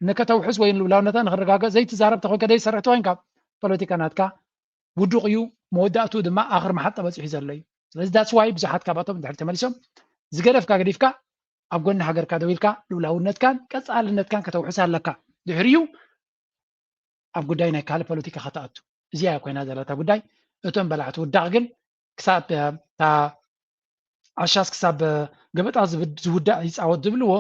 ንከተውሕስ ወይ ልውላውነታ ንክረጋገፅ ዘይትዛረብ ተኮንካ ደይ ሰርሕ ተኮንካ ፖለቲካ ናትካ ውዱቕ እዩ። መወዳእቱ ድማ ኣኽሪ መሓጣ በፂሑ ዘሎ እዩ። ስለዚ that's why ብዙሓት ካብኣቶም እንድሕሪ ተመሊሶም ዝገደፍካ ገዲፍካ ኣብ ጎኒ ሃገርካ ደው ኢልካ ልውላውነትካን ቀፃልነትካን ከተውሕስ ኣለካ። ድሕሪኡ ኣብ ጉዳይ ናይ ካልእ ፖለቲካ ከተኣቱ እዚኣ እያ ኮይና ዘለታ ጉዳይ። እቶም በላዕቲ ውዳቕ ግን ክሳብ እታ ዓሻስ ክሳብ ገበጣ ዝውዳእ ይፃወት ዝብልዎ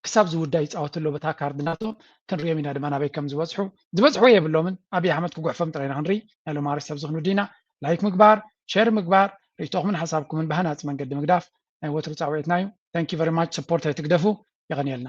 ክሳብ ዝውዳእ ይፃወት ኣሎ በታ ካርድ ናቶም። ክንሪኦም ኢና ድማ ናበይ ከም ዝበፅሑ። ዝበፅሕዎ የብሎምን። ኣብይ ኣሕመድ ክጉሕፎም ጥራይ ኢና ክንርኢ። ናይ ሎም ኣርእስቲ ኣብዚ ክንውዲ ኢና። ላይክ ምግባር፣ ሸር ምግባር፣ ርእይቶኹምን ሓሳብኩምን ብሃናፂ መንገዲ ምግዳፍ ናይ ወትሩ ፃውዒትና እዩ። Thank you very much። ሰፖርት ኣይትግደፉ። የቐንየልና።